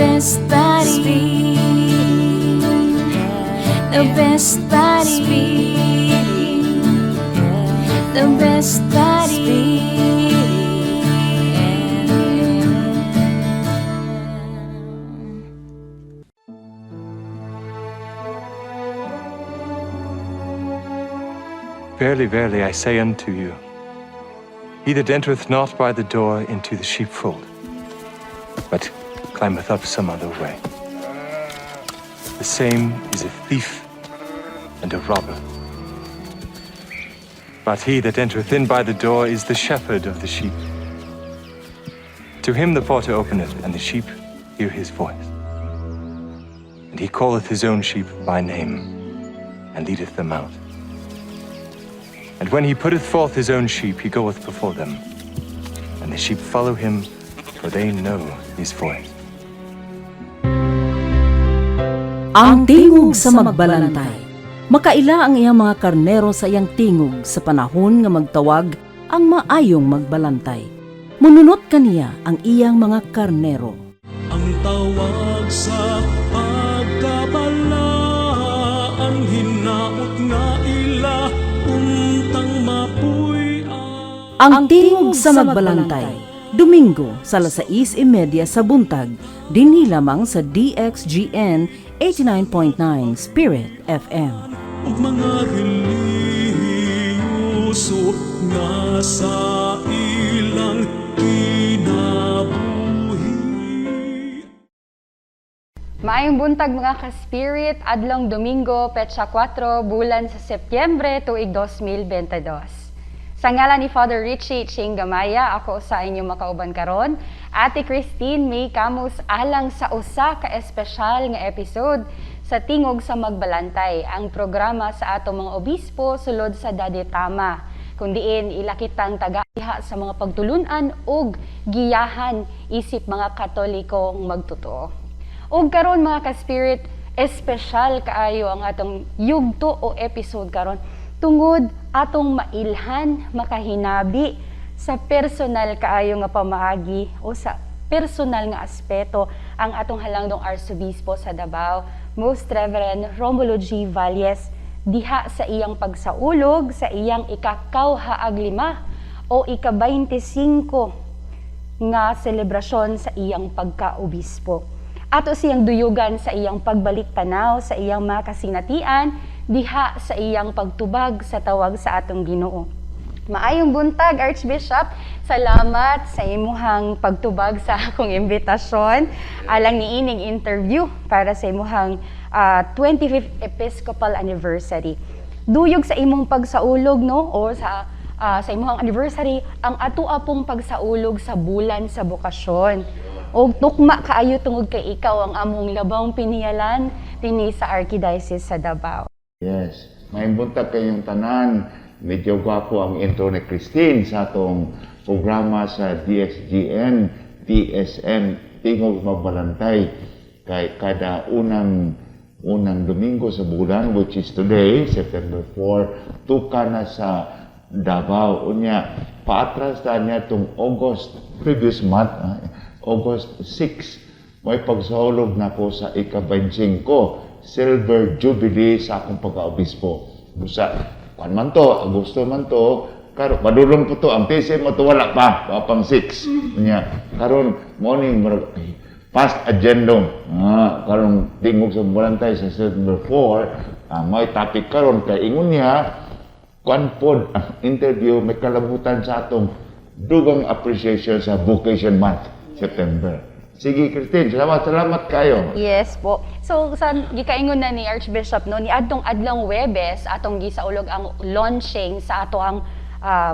Best buddy. The best buddy. The best buddy. Verily, verily, I say unto you, he that entereth not by the door into the sheepfold, but climbeth up some other way, the same is a thief and a robber. But he that entereth in by the door is the shepherd of the sheep. To him the porter openeth, and the sheep hear his voice. And he calleth his own sheep by name, and leadeth them out. And when he putteth forth his own sheep, he goeth before them, and the sheep follow him, for they know his voice. Ang Tingog sa Magbalantay. Makaila ang iyang mga karnero sa iyang tingog sa panahon nga magtawag ang maayong magbalantay. Mununot kaniya ang iyang mga karnero. Ang tawag sa pagkabalaan, hinaot nga ila untang mapuy Ang Tingog sa Magbalantay. Domingo sa alas 6:30 sa buntag, dinhi lamang sa DXGN 89.9 Spirit FM. Ug mga relihiyoso nga sa ilang kinabuhi. Maayong buntag, mga ka-spirit, adlong Domingo, petsa 4, bulan sa Setyembre, tuig 2022. Sa ngalan ni Father Richie Chingamaya, ako sa inyong makauban karon, Ate Christine May Camus, alang sa usa ka espesyal nga episode sa Tingog sa Magbalantay, ang programa sa atong mga obispo sulod sa Dadetama, kung diin ilakitang taga-iha sa mga pagtulunan ug giyahan isip mga Katolikong magtotoo. Ug karon, mga ka-spirit, espesyal kaayo ang atong yugto o episode karon tungod atong mailhan, makahinabi sa personal kaayo nga pamaagi o sa personal nga aspeto ang atong halangdong Arsobispo sa Davao, Most Reverend Romulo G. Valles, diha sa iyang pagsaulog sa iyang ikakawhaag 5 o ika-25 nga selebrasyon sa iyang pagkaobispo. Ato siyang duyugan sa iyang pagbalik tanaw sa iyang mga kasinatian diha sa iyang pagtubag sa tawag sa atong Ginoo. Maayong buntag, Archbishop. Salamat sa imuhang pagtubag sa akong imbitasyon alang niining interview para sa imuhang 25th Episcopal Anniversary. Duyog sa imong pagsaulog, no, o sa imuhang anniversary ang ato apong pagsaulog sa bulan sa bokasyon. Og tukma kaayo tungod kay ikaw ang among labawng piniyalan dinhi sa Archdiocese sa Davao. Yes. Maayong buntag kayong tanan. Medyo gwapo ang intro ni Christine sa atong programa sa DXGN, TSM, Tingog Magbalantay. Kay kada unang unang Domingo sa bulan, which is today, September 4, tuka na sa Davao. Unya, paatras na niya itong August, previous month, August 6, may pagsaulog na ko sa ika-25 Silver Jubilee sa akong pagka-obispo. Busa, kwan man to, Agosto man to, karon padulong po to, ang TCM mo to wala pa, pa pang 6. Unya, karon morning murag ay, past agendum. Karon Tingog sa Balantay sa September 4, may topic karon kay ingon niya kwan pod ang interview may kalabutan sa atong dugang appreciation sa Vocation Month, September. Sige, Christine, salamat, salamat kayo. Yes po. So sa gikaingon na ni Archbishop, no, ni adtong adlong Webes atong gisaulog ang launching sa ato ang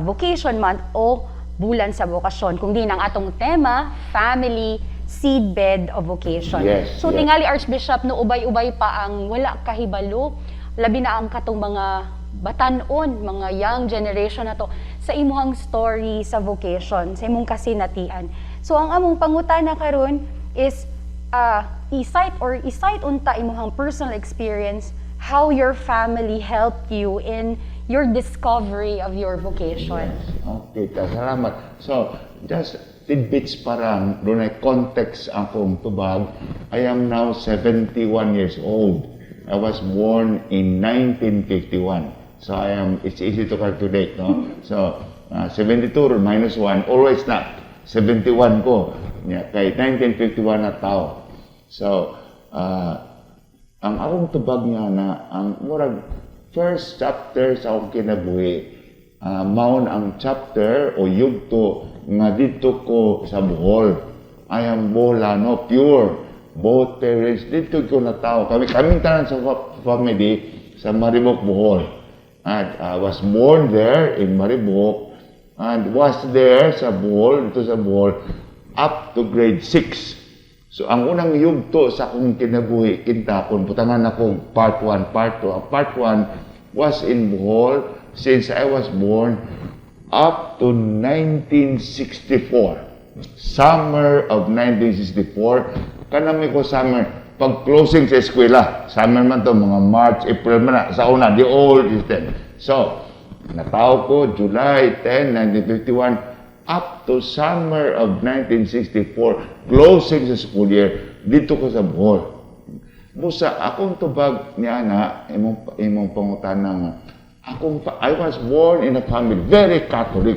Vocation Month o bulan sa bokasyon, kung di ang atong tema, Family Seedbed of Vocation. So tingali, Archbishop, no, ubay-ubay pa ang wala kahibalo, labi na ang katong mga batanon, mga young generation na to, sa imuhang story sa vocation, sa imong kasinatian. So ang among pangutana karon is i-cite or i-cite unta imuhang personal experience, how your family helped you in your discovery of your vocation. Yes. Okay, salamat. So, just tidbits para dunay context akong tubag. I am now 71 years old. I was born in 1951. So I am, it's easy to calculate, no? So, 72 or minus 1, always not. 71 ko. Nya, kay 1951 na tao. So, ang akong tubag niya na ang murag first chapter sa akong kinabuhi, maon ang chapter o yugto nga didto ko sa Bohol. I am Boholano, pure. Both parents, didto ko na tao. Kaming tanan sa family sa Maribojoc, Bohol. And I was born there in Maribojoc and was there sa Bohol, didto sa Bohol, up to grade 6. So, ang unang yugto sa akong kinabuhi, kinta, kung butangan akong part 1, part 2. Ang part 1 was in Bohol since I was born up to 1964. Summer of 1964, kanami ko summer, pag closing sa eskwela, summer man to, mga March, April man na, sa una, the old system. So, natao ko, July 10, 1951, up to summer of 1964, closing sa school year, didto ko sa Bohol. Busa, akong tubag niya na, imong pangutana nga, I was born in a family, very Catholic.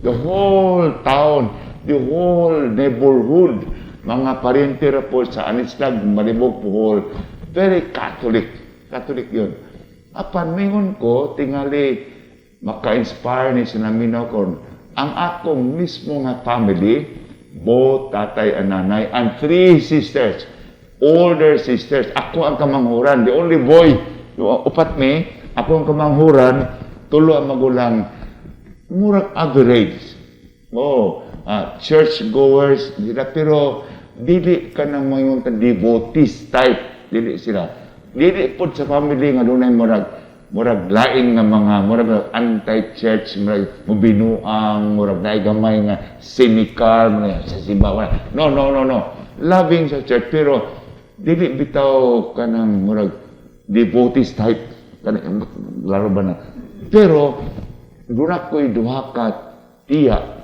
The whole town, the whole neighborhood, mga parente ra po sa Anislag, Maribojoc, Bohol, very Catholic. Catholic yun. Apan, mingon ko, tingali, maka-inspire ni sinaminaw ko, ang akong mismo nga family, both tatay and nanay, and three sisters, older sisters. Ako ang kamanghuran, the only boy. Upat mi, ako ang kamanghuran, tulo ang magulang, murag average. Oh, church goers sila, pero dili ka nang mayon devotees type, dili sila. Dili pod sa family nga dunay murag lain nga mga murag anti-church, murag mubinuang, murag naay gamay nga cynical, murag sa simbahan. No, no, no, no. Loving sa church, pero dili bitaw kanang murag devotees type. Kanang laro ba na? Pero duna ko'y duha ka tiya,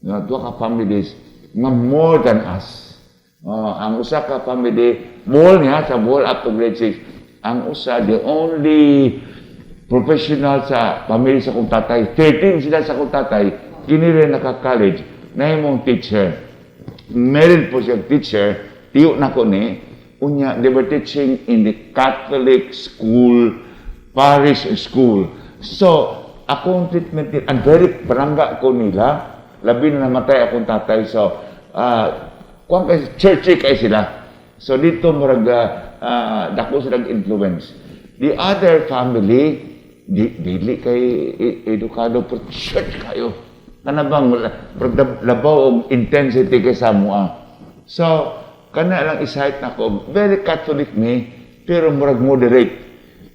nga duha ka families nga more than us. Oh, ang usa ka family, Bohol niya, sa Bohol up to grade 6. Ang usa, the only professional sa pamilya sa kong tatay, 13 sila sa kong tatay, kini rin naka-college, nahimong teacher. Meron po siyang teacher, tiyo na ko ni, unya, they were teaching in the Catholic school, parish school. So, akong treatment, and very barangga ko nila, labi na namatay akong tatay, so, kuwang kay churchy kay sila. So, dito murag, dako silang influence. The other family, dili kay edukado, pero church kayo. Kana bang murag labaw og intensity kay sa amoa. So, kana lang i-cite nako, very Catholic me, pero murag moderate.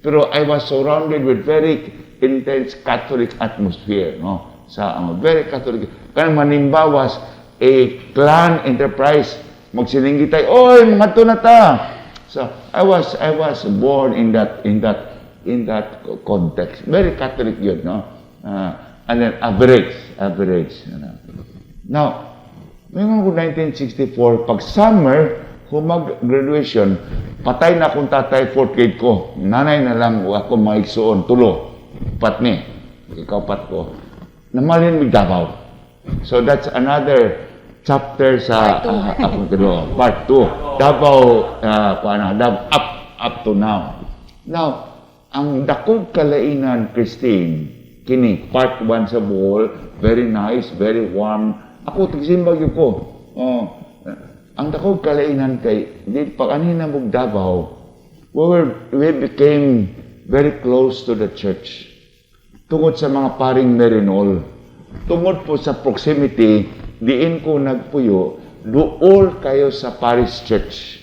Pero I was surrounded with very intense Catholic atmosphere, no? Sa very Catholic. Kanang manimba was a clan enterprise. Magsininggitay, "Oy, mga na ta." So, I was born in that context. Very Catholic yun, no? And then average, average. Ano. Now, ngayon ko 1964, pag summer, humag graduation, patay na akong tatay, fourth grade ko. Nanay na lang ako mga igsuon, tulo. Pat ni. Ikaw pat ko. Namalin mig Davao. So that's another chapter sa Part two. Akong tulo. Part 2. Davao, kuan na, Davao, up to now. Now, ang dakong kalainan, Christine, kini, part 1 sa Bohol, very nice, very warm. Ako, tigsimbag yun ko. Oh, ang dakong kalainan kay, di, pag anhin na mong Davao, we became very close to the church. Tungod sa mga paring Maryknoll. Tungod po sa proximity, diin ko nagpuyo, duol kayo sa parish church.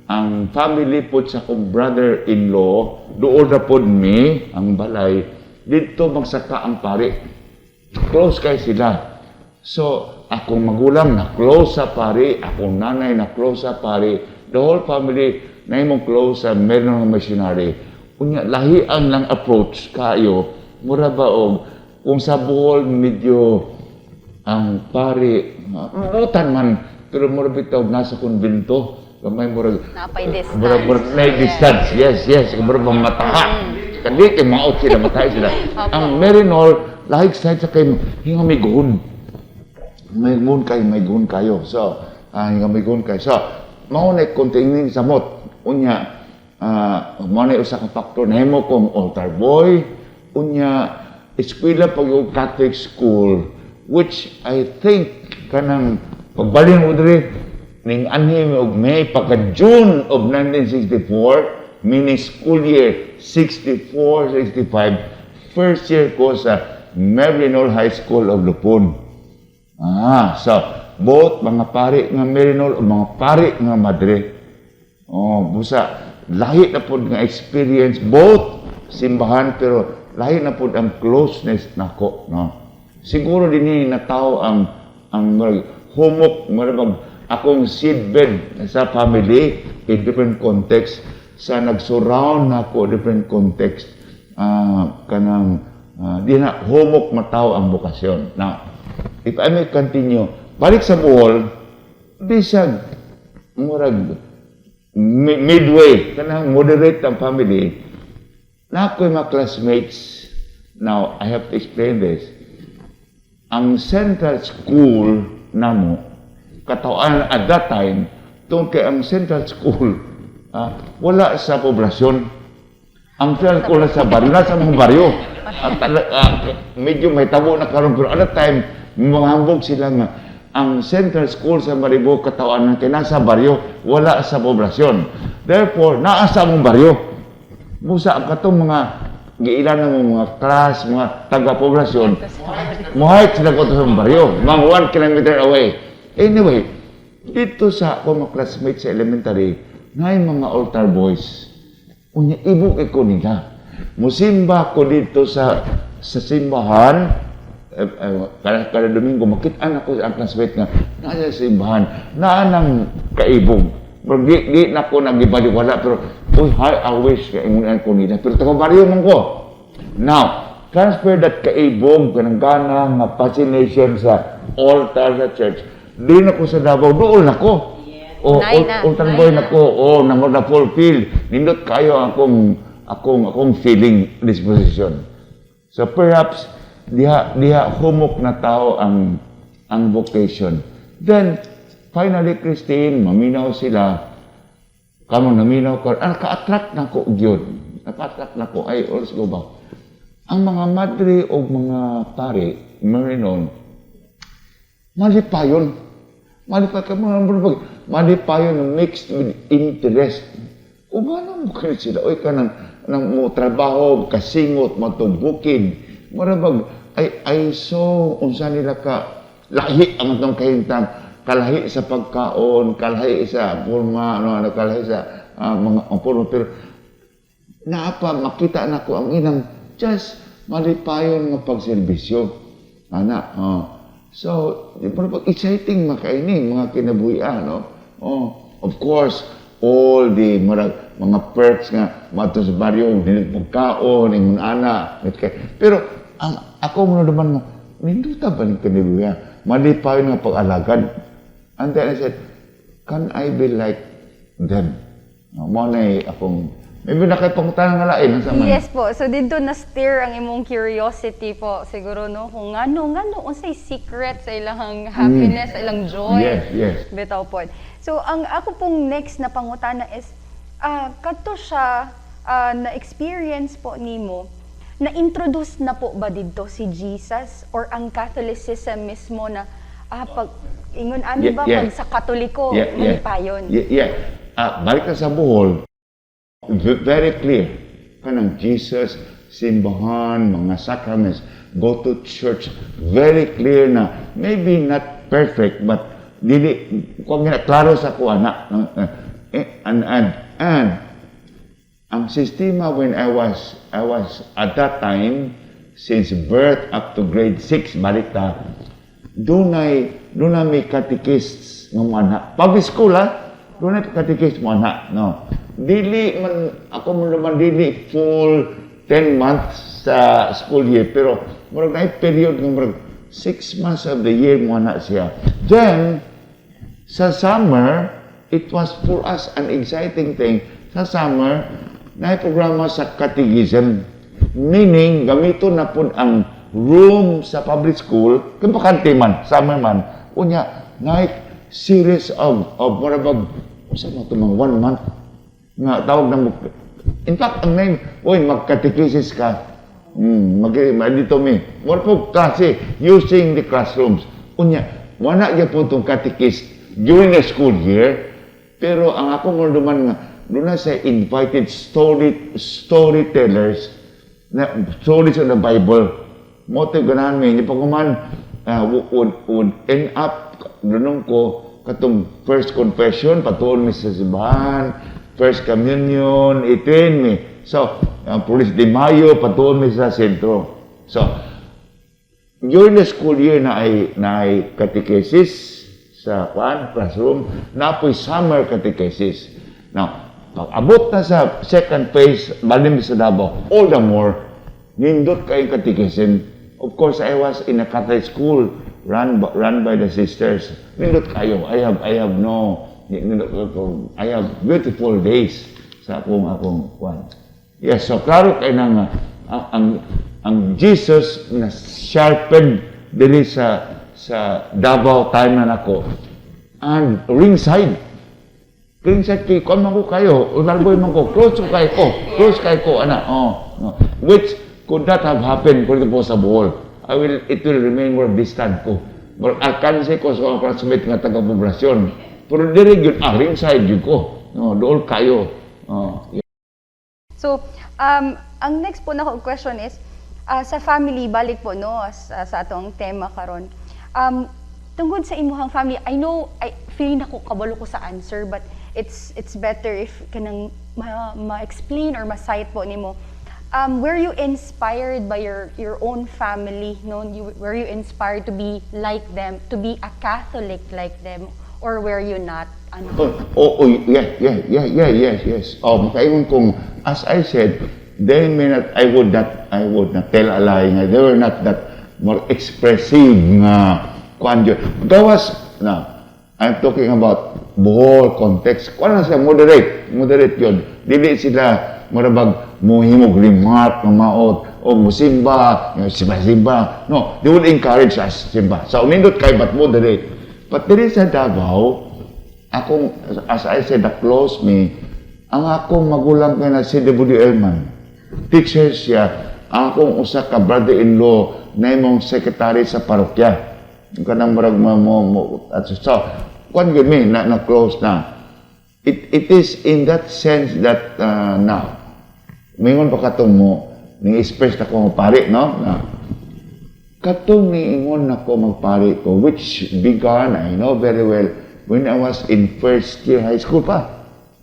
Ang family po sa akong brother-in-law, duol na po mi, ang balay, dito magsaka ang pari. Close kay sila. So, akong magulang na close sa pari, akong nanay na close sa pari, the whole family na imong close sa meron ng missionary. Unya, lahian lang approach kayo, mura ba og, kung sa Bohol medyo Ang pari, mutan man, pero murag bitaw nasa kumbento, gamay murag Napay distance. Murag may distance. Yes. Murag mga mataha. Kandi kay maot sila, mataha sila. Ang Maryknoll, lahig side sa kay hingamigon. May gun kayo, may gun kayo. So, hingamigon kayo. So, mao na konti samot. Unya, mao na usa ka factor nahimo kong altar boy. Unya, eskwela pag yung Catholic school, which I think kanang pagbalhin mo diri ning anhi og May pagka June of 1964, meaning school year 64-65, first year ko sa Maryknoll High School of Lupon. So both mga pari nga Maryknoll o mga pari nga Madre. Oh, busa lahi na pod nga experience both simbahan, pero lahi na pod ang closeness nako, no. Siguro din na tao ang murag humok, murag akong seedbed sa family in different context sa nag-surround nako different context, kanang di na humok mataw ang bokasyon. Now, if I may continue, balik sa Bohol, bisag murag midway, kanang moderate ang family, na ako'y mga classmates. Now, I have to explain this. Ang central school namo, katawhan at that time, tungkol kay ang central school, wala sa poblasyon. Ang central school sa baryo, nasa mga baryo. At medyo may tabo na karon, pero at that time, mga sila nga, ang central school sa Maribo, katawhan kay nasa baryo, wala sa poblasyon. Therefore, naa sa among baryo. Busa ang katong mga giilan na mo mga class, mga taga-poblasyon, muhayt sila ko sa baryo, mga 1 kilometer away. Anyway, dito sa ako mga classmates sa elementary, na mga altar boys. Unya, ibog ko nila. Musimba ko dito sa simbahan, kada Domingo, makita ako ang classmate nga, nasa simbahan, naa nang kaibog. Pero di na ko nagibaliwala, pero, uy, hi, I wish, kaya ingunan ko nila. Pero taga baryo man ko. Now, transfer that kaibog, kanang gana, nga fascination sa altar sa church, di na ko sa Davao, dool na ko. O, Nay na. altar boy na ko, o, na na fulfill. Nindot kayo akong feeling disposition. So perhaps diha humok na tao ang vocation. Then finally, Christine, maminaw sila. Kamo naminaw ko, ka-attract na ko gyud. Naka-attract na ko ay always go back. Ang mga madre o mga pare, Maryknoll, malipayon. Malipay ka mga malipayon mixed with interest. Kung ano mo kayo sila, oy ka nang mo trabaho, kasingot, matubukid. Marabag, ay so, unsa nila ka, lahi ang atong kahintang, kalahi sa pagkaon, kalahi sa forma, ano, kalahi sa mga ang forma, pero naapa makita na ko ang ilang just malipayon nga pagserbisyo. Ana, oh. So, di ba pag exciting makaini mga kinabuhian, no? Oh, of course, all the murag, mga perks nga mato sa baryo, dili pagkaon, ingon ana. Pero ang ako mo naman nga, ninduta ba ni kinabuhian? Malipayon nga pag-alagad. And then I said, "Can I be like them?" No, mo na akong, maybe nakipangutana nga lain, sa man. Yes po. So dito na stir ang imong curiosity po siguro, no, kung ngano unsay secret sa ilang happiness, sa ilang joy. Yes. Bitaw po. So ang ako pong next na pangutana is kadto siya na experience po nimo, na-introduce na po ba didto si Jesus or ang Catholicism mismo na pag ingon ani ba pag sa Katoliko malipayon? Yeah. Balik na sa Bohol, very clear. Kanang Jesus, simbahan, mga sacraments, go to church, very clear na, maybe not perfect, but dili, kung nga, klaro sa kuha na, and ang sistema when I was at that time, since birth up to grade 6, balik ta, dunay may catechists nga mga anak. Public school ha, dunay catechist mga anak, no. Dili man, ako mo naman dili full 10 months sa school year, pero murag na period nga murag 6 months of the year mo na siya. Then, sa summer, it was for us an exciting thing. Sa summer, na programa sa catechism. Meaning, gamito na po ang room sa public school, kung bakante man, summer man, unya, na series of mura bag, unsa mo ito, mga one month, nga tawag na mo, in fact, ang name, "Uy, magkatekisis ka." Mag dito mi. Mura po klase, using the classrooms. Unya, wala gyapon tong catechist during the school year, pero ang ako mo duman nga, doon na sa invited storytellers na stories of the Bible. Mo to ganahan mi, di pa ko man would end up dunong ko katong first confession, patuon mi sa simbahan, first communion, itin mi. So, ang Police de Mayo, patuon mi sa sentro. So, during the school year na ay catechesis sa kwan classroom, na po'y summer catechesis. Now, pag abot na sa second phase, balim sa Davao, all the more, nindot kayong catechism. Of course, I was in a Catholic school run by the sisters. Nindot kayo. I have no nindot ko. I have beautiful days sa akong kwan. Yes, so klaro kay na nga ang Jesus na sharpened diri sa Davao time na nako. And ringside. Ringside kay kuan man ko kayo, ulargoy man ko, close ko kay ko, close kay ko ana. Oh, no. Which could not have happened kung po sa Bohol. I will it will remain more distant ko. More alkanse ko sa akong classmate nga taga poblasyon. Pero diri gyud ringside gyud ko. No, dool kayo. Oh. So, ang next po na ko question is, sa family, balik po no, sa atong tema karon. Tungod sa imuhang family, I know, I feel na ko kabalo ko sa answer, but it's better if kanang ma-explain or ma-cite po nimo. Were you inspired by your own family? No, were you inspired to be like them, to be a Catholic like them, or were you not? Ano? Oh, yeah, yes. Oh, makaingon kong, as I said, they may not, I would not tell a lie nga, they were not that more expressive nga, kuan yun. Gawas, na, I'm talking about Bohol context. Kuan na siya, moderate, moderate yun. Dili sila, murabag, muhimog remark, nga maot, o musimba, simba-simba. No, they would encourage us, simba. So, nindot kay, but moderate. But there is sa Davao, akong, as I said, the close me, ang akong magulang kay na CWL man. Teacher siya, ang akong usa ka brother-in-law na imong secretary sa parokya. Yung kanang murag mo at so, kuan gyud mi na close na. It is in that sense that now, mingon pa katong mo, ni express na ko pare, no? Na, katong niingon nako magpari ko, which began, I know very well, when I was in first year high school pa.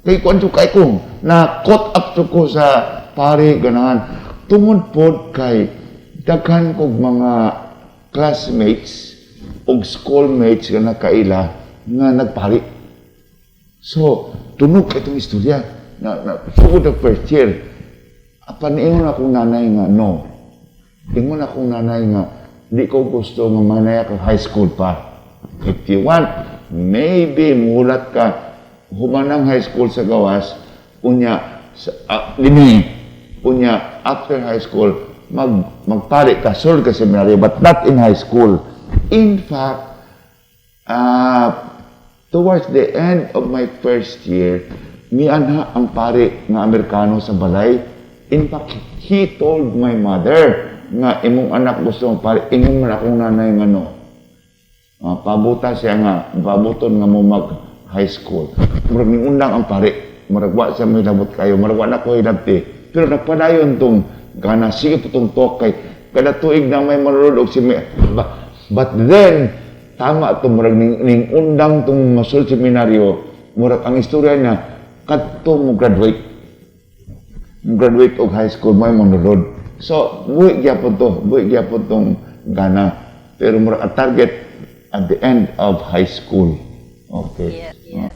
Kay kuan kay ko, na caught up to ko sa pare, ganahan. Tungod pod kay daghan kog mga classmates og schoolmates nga nakaila nga nagpari. So, tunog itong istorya. Na sugod ang first year. Apan ingon akong nanay nga, no. Ingon akong nanay nga, di ko gusto nga manaya ka high school pa. If you want, maybe muhulat ka humanang high school sa gawas, unya, sa, dinhi, unya, after high school, magpari ka, sulod ka seminaryo, but not in high school. In fact, towards the end of my first year, mianha ang pare nga Amerikano sa balay. In fact, he told my mother nga imong anak gusto mong pare, ingon man akong nanay nga no. Pabuta siya nga, pabuton nga mo mag high school. Murag undang ang pare, murag wa siya may labot kayo, murag wa na ko hilabti. Pero nagpadayon tong gana, sige po tong talk kay kada tuig na may manunod og si but then tama to, murag ning undang tong masul seminaryo, murag ang istorya niya kadto mo graduate og high school may manunod. So buhi gyapon to, buhi gyapon tong gana, pero murag ang target at the end of high school, okay. Yes.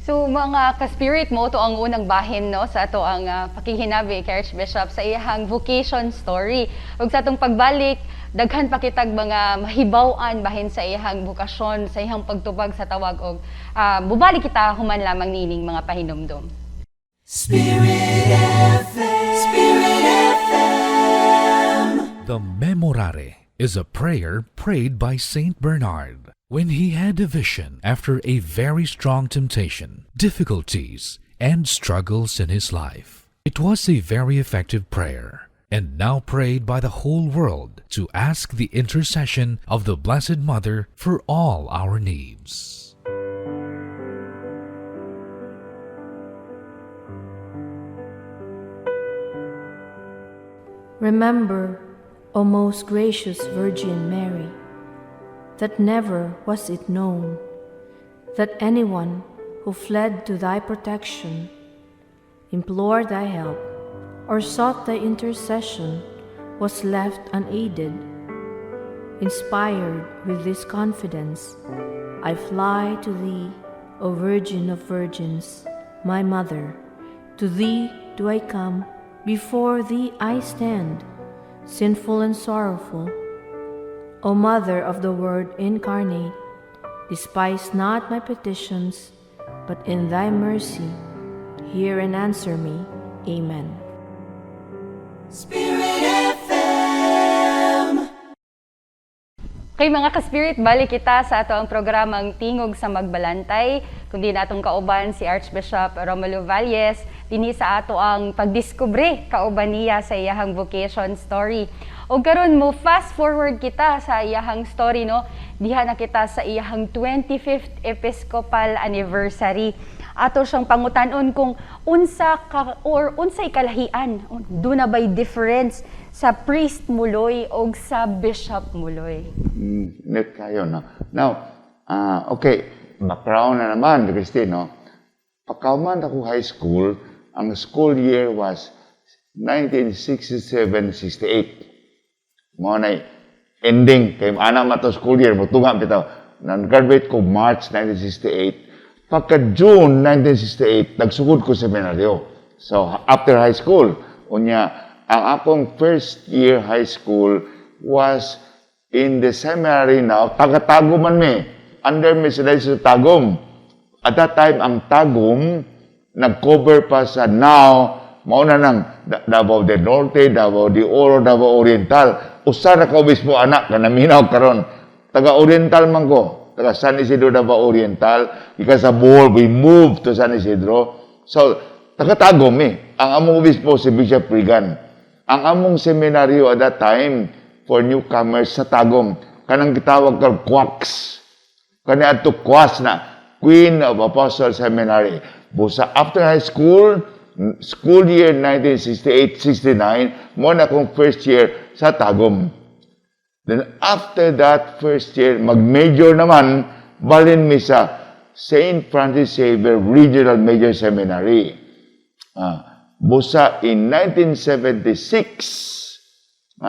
So mga ka-spirit, mao to ang unang bahin, no, sa ato ang pakihinabi kay Archbishop sa iyang vocation story. Ug sa atong pagbalik, daghan pa kitag mga mahibaw-an bahin sa iyang bokasyon, sa iyang pagtubag sa tawag og mubalik kita human lamang niining mga pahinumdom. Spirit FM. Spirit FM. The Memorare is a prayer prayed by Saint Bernard when he had a vision after a very strong temptation, difficulties, and struggles in his life. It was a very effective prayer and now prayed by the whole world to ask the intercession of the Blessed Mother for all our needs. Remember, O most gracious Virgin Mary, that never was it known that anyone who fled to thy protection, implored thy help, or sought thy intercession was left unaided. Inspired with this confidence, I fly to thee, O Virgin of Virgins, my Mother. To thee do I come, before thee I stand, sinful and sorrowful. O Mother of the Word incarnate, despise not my petitions, but in thy mercy hear and answer me. Amen. Spirit FM. Kay mga ka-spirit, balik kita sa ato ang programang Tingog sa Magbalantay. Kundi natong kauban si Archbishop Romulo Valles, dinhi sa ato ang pagdiskubre kauban niya sa iyahang vocation story. O karon mo fast forward kita sa iyahang story, no. Diha na kita sa iyahang 25th Episcopal anniversary. Ato siyang pangutan-on kung unsa ka or unsay kalahian, duna bay difference sa priest muloy og sa bishop muloy? Net kayo, no? Now, okay, background na naman, Christine, no? Pagkauman ako high school, ang school year was 1967-68. Mao na ending. Kay ana man to school year, mutunga bitaw. Nag-graduate ko March 1968. Pagka June 1968, nagsugod ko seminaryo. So, after high school, unya, ang akong first year high school was in the seminary now, taga-Tagum man mi. Under mi sila sa Tagum. At that time, ang Tagum, nag-cover pa sa now, mauna nang Davao del Norte, Davao de Oro, Davao Oriental. Usa ra ka obispo anak na naminaw karon. Taga Oriental man ko. Taga San Isidro, Davao Oriental. Ika sa Bohol, we moved to San Isidro. So, taga Tagum eh. Ang among obispo si Bishop Regan. Ang among seminaryo at that time for newcomers sa Tagum, kanang gitawag kag Quacks. Kani adto Quas na Queen of Apostles Seminary. Busa after high school, school year 1968-69, mao na akong first year sa Tagum. Then after that first year, mag-major naman, balin mi sa St. Francis Xavier Regional Major Seminary. Busa in 1976,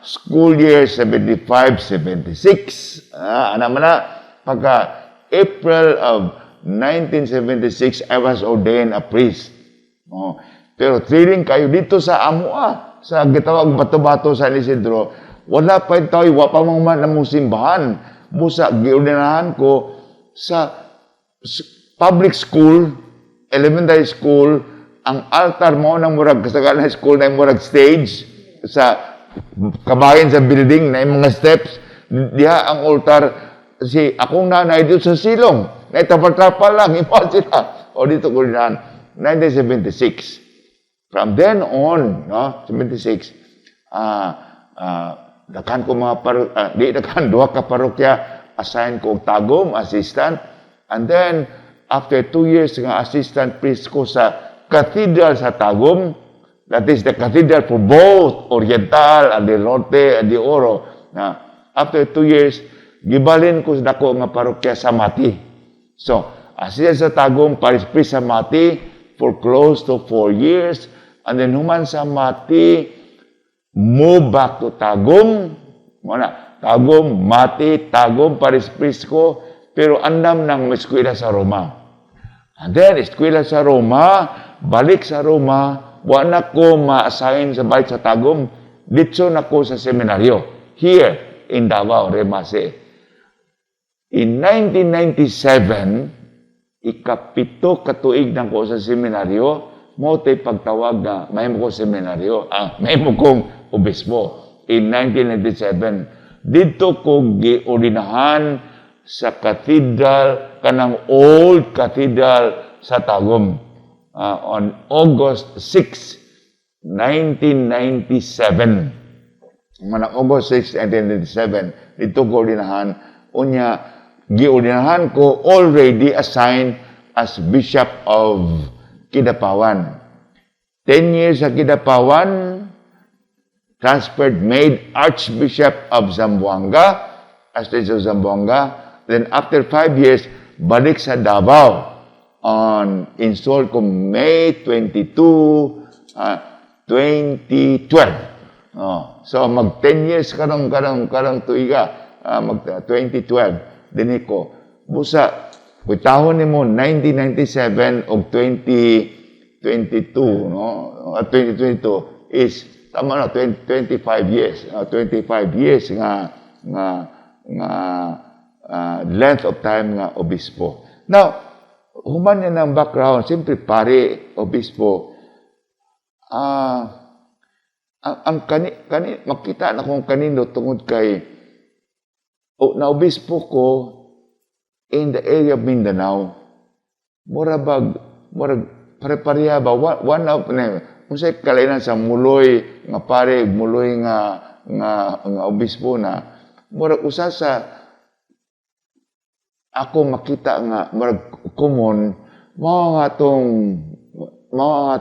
school year 75-76, ana man na, pagka April of 1976, I was ordained a priest. Oh. Pero thrilling kayo dito sa Amua, sa gitawag Bato-Bato sa San Isidro, wala pa yung tao, wa pa mang man namong simbahan. Busa, giordinahan ko sa public school, elementary school, ang altar mo ng murag kasagaran school na murag stage sa kabahin sa building na yung mga steps diha ang altar. Si akong nanay dito sa silong na tapal-tapal lang imo sila o dito ko ordinahan 1976. From then on, no, 76, daghan ko mga di daghan, duha ka parokya assign ko og Tagum assistant, and then after 2 years nga assistant priest ko sa cathedral sa Tagum, that is the cathedral for both Oriental and the Norte and the Oro, na after 2 years gibalin ko sa dako nga parokya sa Mati. So assistant sa Tagum, parish priest sa Mati for close to 4 years, and then human sa Mati, move back to Tagum. Muna, Tagum, Mati, Tagum, parish priest ko, pero andam ng eskwela sa Roma. And then, eskwela sa Roma, balik sa Roma, wa na ko ma-assign sa balik sa Tagum, ditso na ko sa seminaryo, here in Davao, Remase. In 1997, 7 katuig na ko sa seminaryo, mao tay pagtawag na mahimo ko seminaryo, mahimo kong obispo. In 1997, didto ko giordinahan sa cathedral, kanang old cathedral sa Tagum, on August 6, 1997. Mga August 6, 1997, didto ko ordinahan. Unya, giordinahan ko already assigned as Bishop of Kidapawan. 10 years sa Kidapawan, transferred, made Archbishop of Zamboanga, Archbishop of Zamboanga. Then after 5 years, balik sa Davao on installed ko May 22, 2012. Oh, so mag 10 years karong tuiga, mag 2012 dinhi ko. Busa kuytahon nimo 1997 og 2022, no? 2022 is tama na 20, 25 years, 25 years nga length of time nga obispo. Now, human niya ng background, siyempre pare, obispo, ang kani, kani, makita na kung kanino tungod kay o, na-obispo ko in the area of Mindanao. Mura bag, murag pare-pareha ba one of ne, unsay kalainan sa muloy nga pare, muloy nga obispo na murag usa sa ako makita nga murag common mao nga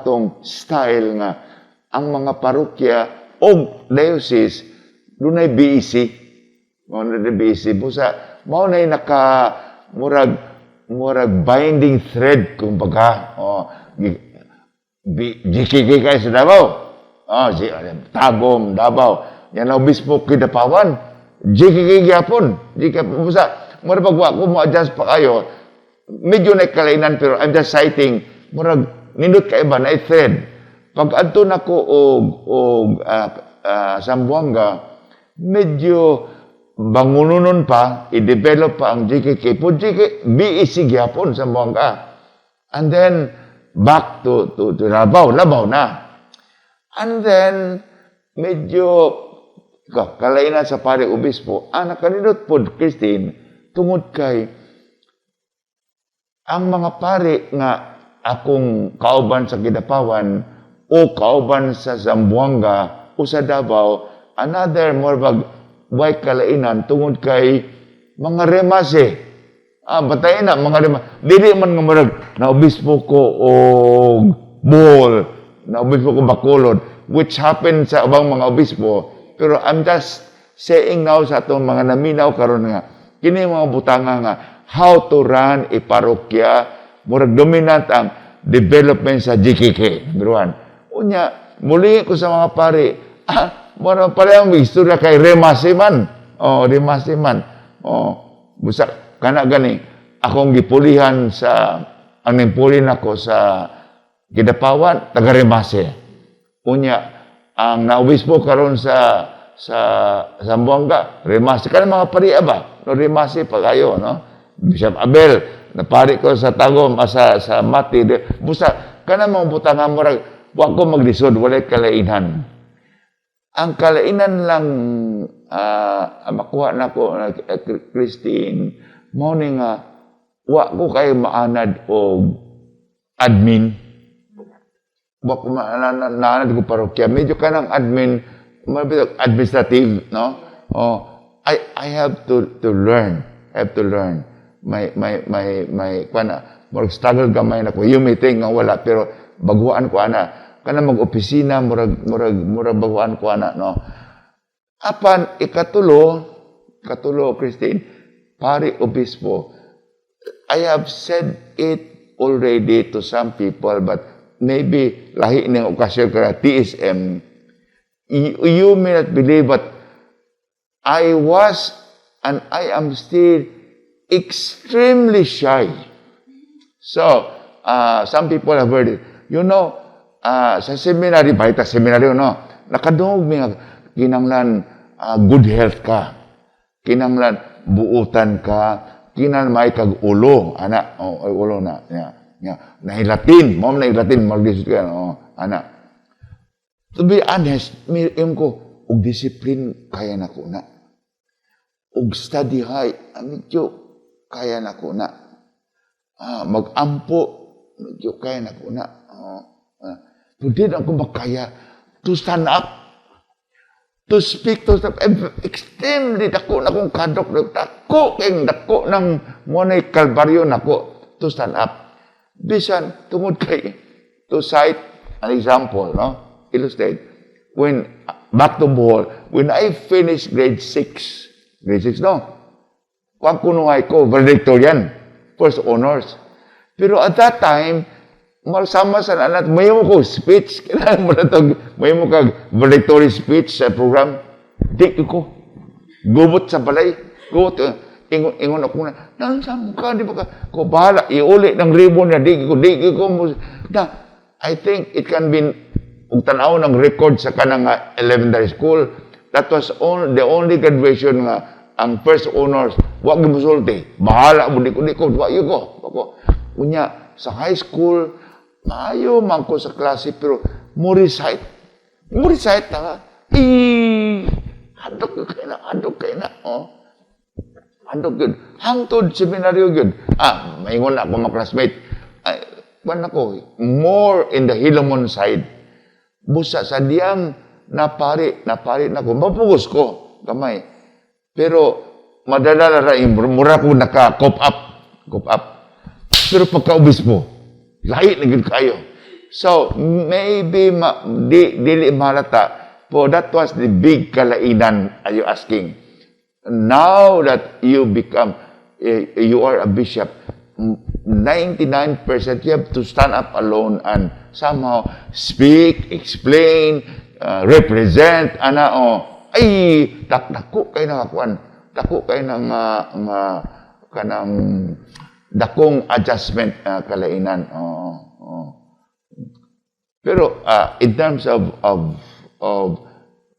tong style nga ang mga parokya o diocese dunay BEC, mao na BEC. Busa mao na naka murag murag binding thread kumbaga. Oh, GKK kay sa Davao, oh, si Tagum, Davao yan, ang obispo Kidapawan, GKK gyapon, GKK. Busa murag pag wa ko mo adjust pa kayo, medyo na kalainan, pero I'm just citing murag nindot kay ba na thread. Pag adto nako og Zamboanga, medyo bangunonon pa, i-develop pa ang GKK po, GK, BEC gyapon sa Zamboanga. And then back to Davao, Labaw na. And then medyo kalainan sa pare obispo, ang nakanindot pod, Christine, tungod kay ang mga pare nga akong kauban sa Kidapawan o kauban sa Zamboanga o sa Davao, another more bag way kalainan tungod kay mga remase. Batayin na mga remase. Dili man nga murag na obispo ko o Bohol, na obispo ko Bacolod, which happened sa ubang mga obispo. Pero I'm just saying now sa atong mga naminaw karon nga kini mga butanga nga how to run a parokya, murag dominant ang development sa GKK. Number one. Unya, muli ko sa mga pare, murag pala ang istorya kay Remase man. Oh, Remase man. Oh, busa kana gani akong gipulihan sa ang nimpuli nako sa Kidapawan, taga Remase. Unya, ang naobispo karon sa Zamboanga, Remase. Kana mga pariya ba? No, Remase pa kayo, no? Bishop Abel, napari ko sa Tagum, sa Mati. Busa, kana mga butanga murag, wa ko maglisod, walay kalainan. Ang kalainan lang makuha nako, Christine, mao ni nga wa ko kay maanad og admin. Wa ko maanad ko parokya. Medyo kanang admin, mabit administrative, no? Oh, I have to learn. I have to learn. My kuan na, murag struggle gamay na ko. You may think nga wala, pero baguan ko ana. Kana mag-opisina, murag baguan ko ana, no? Apan ikatulo, Christine, pare obispo. I have said it already to some people, but maybe lahi ning okasyon kaya TSM. You may not believe, but I was and I am still extremely shy. So, Some people have heard it. Sa seminary, baita seminary, no? Nakadungog mi nga kinanglan good health ka. Kinanglan buutan ka, kinanglan may kag ulo, ana, oh, ay, ulo na. Ya, ya. Nahilatin, mo nahilatin, maglisod ka, oh, ana. To be honest, mi yung ko, og discipline kaya na ko na. Og study high, medyo kaya na ko na. Mag-ampo, medyo kaya na ko na. Pero di na ako makaya to stand up, to speak, to stand up. Extremely dako na akong kadok. Dako, kayong dako ng mo na kalbaryo nako to stand up. Bisan, tungod kay, to cite an example, no? Illustrate. When, back to Bohol, when I finished grade 6, grade 6, no? Kung kunuhay ko, valedictorian, first honors. Pero at that time, malsama sa anak, may mo ko speech, kailangan mo na ito, may mo kag valedictory speech sa program. Di ko. Gubot sa balay. Gubot. Ingon, ingon ako na, nansa mo ka, di ba ka? Ko bahala, iuli ng ribbon niya, di ko, di ko. Na, I think it can be, ug tanaw ng record sa kanang elementary school, that was on, the only graduation nga ang first honors, wa gyud mosulti. Bahala mo, di ko, di ko, wa gyud ko. Ako. Unya, sa high school, maayo man ko sa klase, pero mo recite. Mo recite na. Eh, hadlok kay na, hadlok kay na. Oh. Hadlok gyud. Hangtod seminaryo gyud. Maingon na ako mga classmate. Ay, kuwan ako, more in the Hilomon side. Busa sa diyang napari, napari na ko, mapugos ko, gamay. Pero madala na rin, mura ko naka-cope up, cope up. Pero pagka-obispo, lahi na gyud kayo. So, maybe ma, di, dili mahalata, po that was the big kalainan, are you asking? Now that you become, you are a bishop, 99% you have to stand up alone and somehow speak, explain, represent, ana, oh, ay, dako kay nakakuan, dako kay nang nga kanang dakong adjustment, kalainan. Oh. Pero in terms of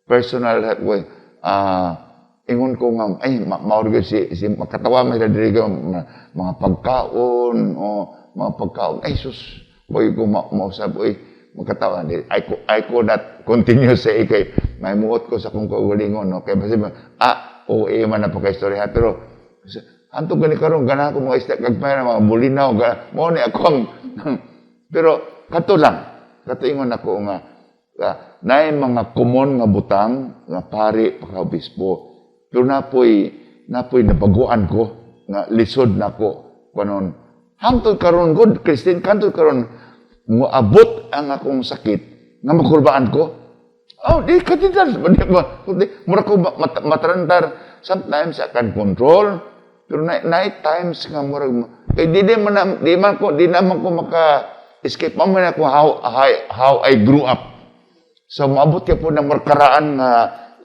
personal well, ingon ko nga ay mao gyud si makatawa man sila diri ka, mga pagkaon o mga pagkaon, ay sus boy ko mausab oy, makatawa di I could not continue sa kay may muot ko sa akong kaugalingon, no, kay basi o man na pagka-istorya, pero hantog gani karon ganahan ko mga isda gagmay na mga bulinaw mo ni akong pero kato lang kato ingon ako nga naay mga common nga butang nga pari pagka-obispo, pero napoy nabaguan ko nga lisod nako kanon hangtod karon good Christine, hangtod karon moabot ang akong sakit nga makulbaan ko. Oh, di katedral di ba, di, mura ko matrantar. Sometimes I can control, pero night times nga murag kay di man na, di man ko di naman ko maka escape man man ako how I grew up. So maabot ka po ng markaraan nga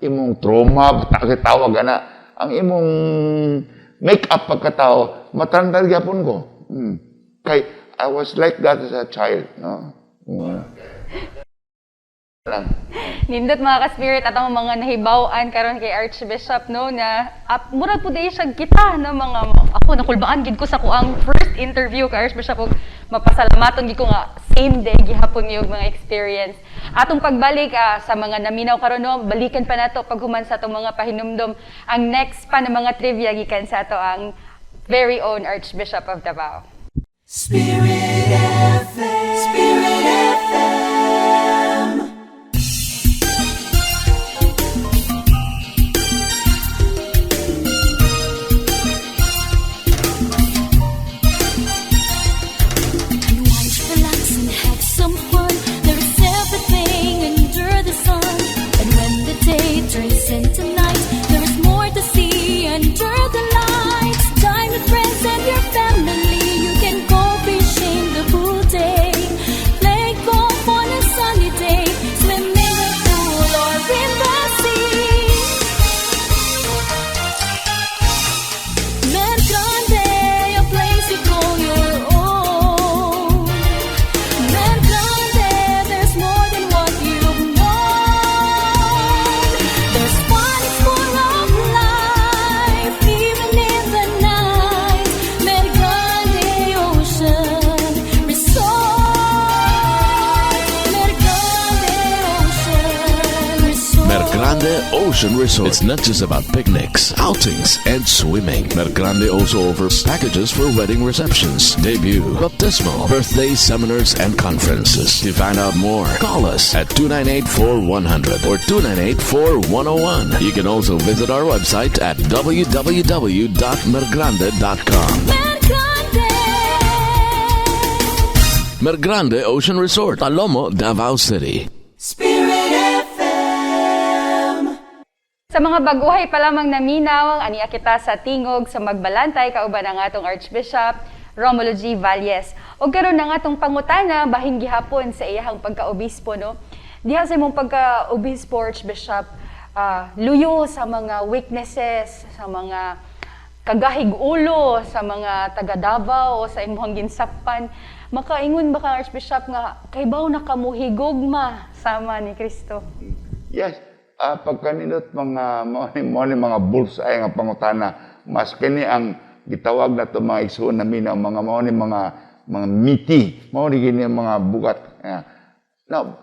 imong trauma, tawag ana, ang imong make up pagkatao, matrantar gyapon ko. Kay I was like that as a child, no? Lang. Nindot mga ka-spirit at ang mga nahibaw-an karon kay Archbishop, no, na murag pud diay siya kita, no, mga ako nakulbaan gid ko sa kuang first interview kay Archbishop ug mapasalamaton gid ko nga same day gihapon yung mga experience. Atong pagbalik sa mga naminaw karon, no, balikan pa nato paghuman sa atong mga pahinumdom ang next pa na mga trivia gikan sa ato ang very own Archbishop of Davao. Spirit FM. Spirit FM. Unwind, relax, and have some fun. There is everything under the sun. And when the day turns into night, there is more to see under the lights. Dine with friends and your family. You can go fishing the whole day. Play golf on a sunny day. Swim in the pool or in the sea. Mount Grande, a place you call your own. Ocean Resort. It's not just about picnics, outings, and swimming. Mergrande also offers packages for wedding receptions, debut, baptismal, birthday seminars, and conferences. To find out more, call us at 298-4100 or 298-4101. You can also visit our website at www.mergrande.com. Mergrande. Mergrande Ocean Resort, Talomo, Davao City. Spirit FM. Sa mga baguhay pa lamang naminaw, aniya kita sa Tingog sa Magbalantay kauban ang atong Archbishop Romulo G. Valles. O karon na nga atong pangutana bahin gihapon sa iyahang pagkaobispo, no. Diha sa imong pagkaobispo, Archbishop, luyo sa mga weaknesses, sa mga kagahig ulo sa mga taga Davao o sa imong ginsakpan, makaingon ba ka, Archbishop, nga kaybaw na kamo higugma sama ni Kristo? Yes, pagkanindot mga mga bullseye nga pangutana, mas kini ang gitawag na to mga igsuon namin ang mga mao ni mga meaty, mao ni gini ang mga bugat. Yeah. Now,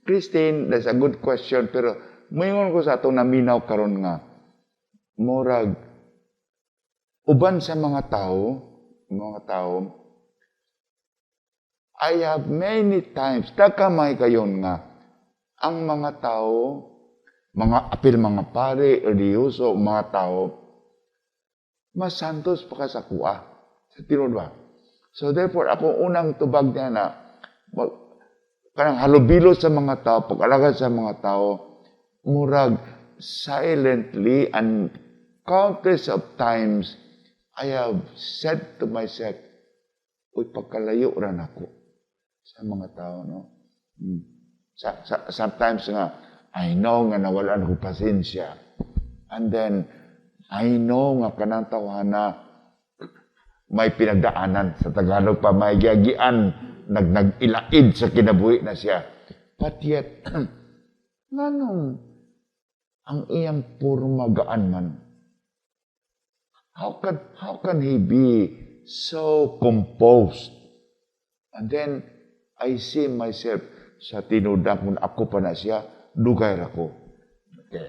Christine, that's a good question, pero moingon ko sa atong naminaw karon nga murag uban sa mga tao, I have many times, takamay kayon nga, ang mga tao, mga apil mga pare, religyoso, mga tao, mas santos pa ka sa kuha. Sa tinuod ba? So therefore, ako unang tubag niya na, well, kanang halubilo sa mga tao, pag-alagad sa mga tao, murag silently and countless of times, I have said to myself, "Uy, pagkalayo ra nako sa mga tao," no? Sometimes nga, I know nga nawalan ko pasensya. And then, I know nga kanang tawhana may pinagdaanan. Sa Tagalog pa, may giagian, nag-ilaid sa kinabuhi na siya. But yet, nganong ang iyang porma gaan man? How can he be so composed? And then, I see myself sa tinuod kung ako pa na siya, dugay ra ko. Okay.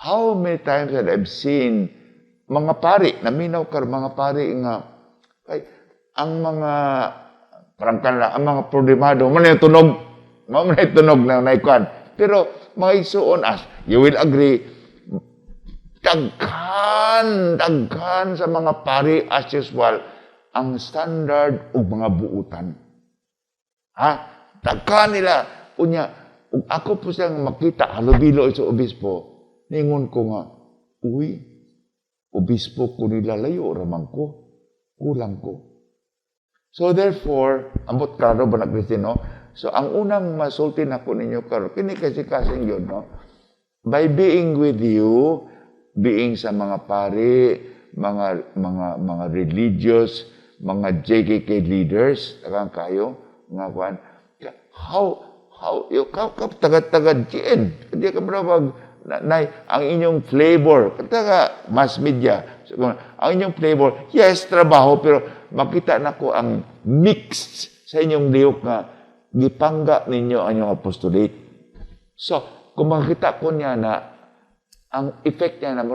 How many times that I've seen mga pari, naminaw ka mga pari nga, kay, ang mga, parang kanila, ang mga problemado, man yung tunog, mao man yung tunog na naikuan. Pero, mga igsuon, as you will agree, daghan, daghan sa mga pari as usual, ang standard ug mga buutan. Ha? Daghan nila. Unya, ug ako po siyang makita, halubilo sa obispo, ningon ko nga, "Uy, obispo ko nila, layo raman ko, kulang ko." So therefore, ambot klaro ba na, Christine, no? So ang unang masulti nako ninyo karon, kini kasi kasing yun, no? By being with you, being sa mga pari, mga religious, mga JKK leaders, tagang kayo, nga kuan, how you ka taga-taga GN, di ka ba mag na, ang inyong flavor, taga mass media, so, ang inyong flavor, yes, trabaho, pero makita na ko ang mixed sa inyong lihok nga gipangga ninyo ang inyong apostolate. So, kung makita ko niya na ang effect niya na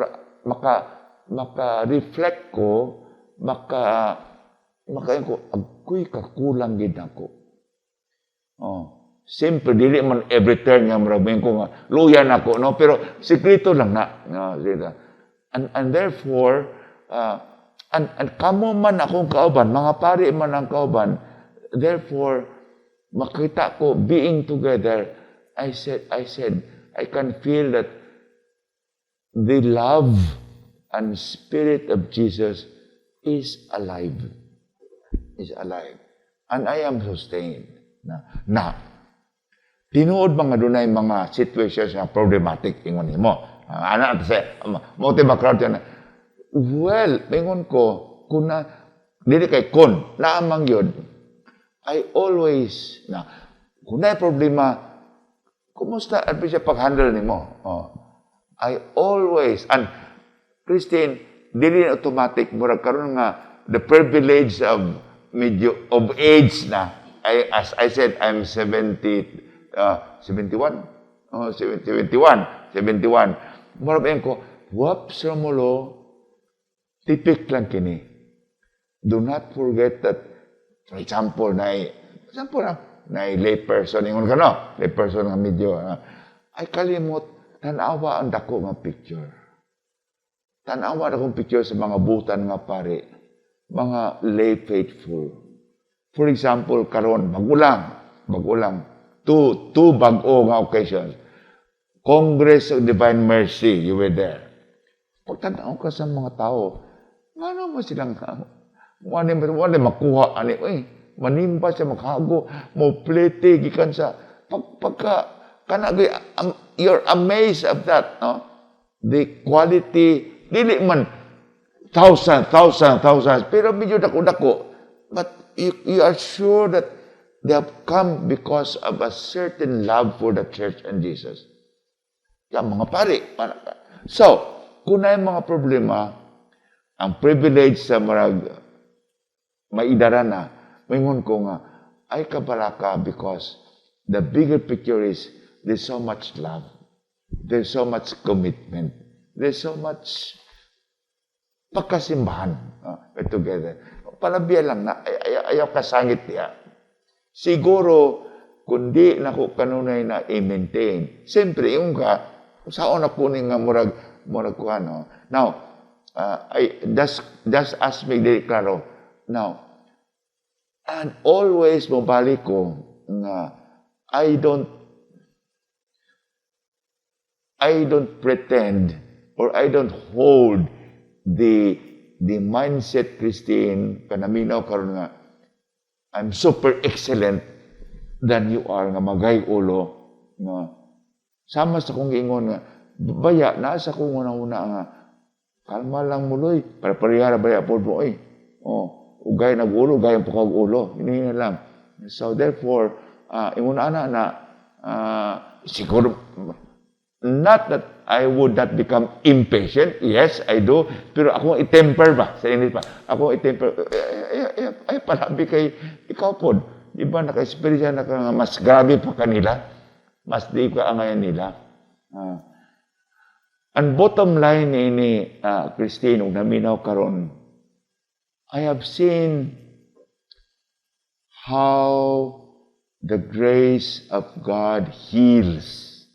maka reflect ko, maka ko agoy kakulang gid ako. Oh. Simple, dili man every turn nga murag ko nga luya nako, no, pero sekreto lang na, no, sikreto. And therefore and kamo man akong kauban, mga pari man ang kauban, therefore makita ko being together, I said I can feel that the love and spirit of Jesus is alive, is alive, and I am sustained na tinuod mga dunay mga situations nga problematic, ingon nimo. Ana sa mo ti background yan. Well, ingon ko kun na dili kay kun naamang yun, I always na kung na problema, kumusta ang siya pag-handle nimo? Oh. I always, and Christine, dili na automatic, murag karon nga the privilege of medyo of age na. I, as I said, I'm 70, 71. Oh, 71. na, 71. Murag ko, whoops, Romulo, tipik lang kini. Do not forget that, for example, na lay person, ingon ka no, lay person nga medyo, ay kalimot, tanawa ang dako nga picture. Tanawa akong picture sa mga butan nga pare, mga lay faithful. For example, karon bago lang, two bag-o nga occasions. Congress of Divine Mercy, you were there. Pagtanaw ka sa mga tao, ngano mo silang, wala makuha, ani, uy, manimba siya, maghago, mo plete, gikan sa, pagka, kana, you're amazed of that, no? The quality, dili man, thousand, thousand, thousands, pero medyo dako-dako. But you are sure that they have come because of a certain love for the church and Jesus. Yan, mga pari. So, kung na mga problema, ang privilege sa marag maidara na, maingon ko nga, ay kabalaka because the bigger picture is there's so much love. There's so much commitment. There's so much pagkasimbahan together. Palabiya lang na, ay, ay, ayaw kasangit niya. Siguro, kundi nako kanunay na i-maintain. Siyempre, yung ka, saan ako ni nga murag ko ano. Now, I, just ask me dili klaro. Now, and always mobalik ko nga I don't pretend or I don't hold the mindset, Christine, kanaminaw karon nga I'm super excellent than you are nga magay ulo nga sama sa kong giingon nga baya na sa kong una-una nga kalma lang muloy para parehara baya pod mo eh. Oh, ugay nag-ulo, ugay ang pukag ulo, hinihina lang. So therefore, ingon ana na siguro not that I would not become impatient. Yes, I do. Pero ako i-temper ba? Sa English pa. Ako i-temper. Ay, ay, ay, palabi kay ikaw pod. Di ba naka-experience na ka nga mas grabe pa kanila? Mas di ka angayan nila. Ang bottom line ni Christine, ug naminaw karon, I have seen how the grace of God heals.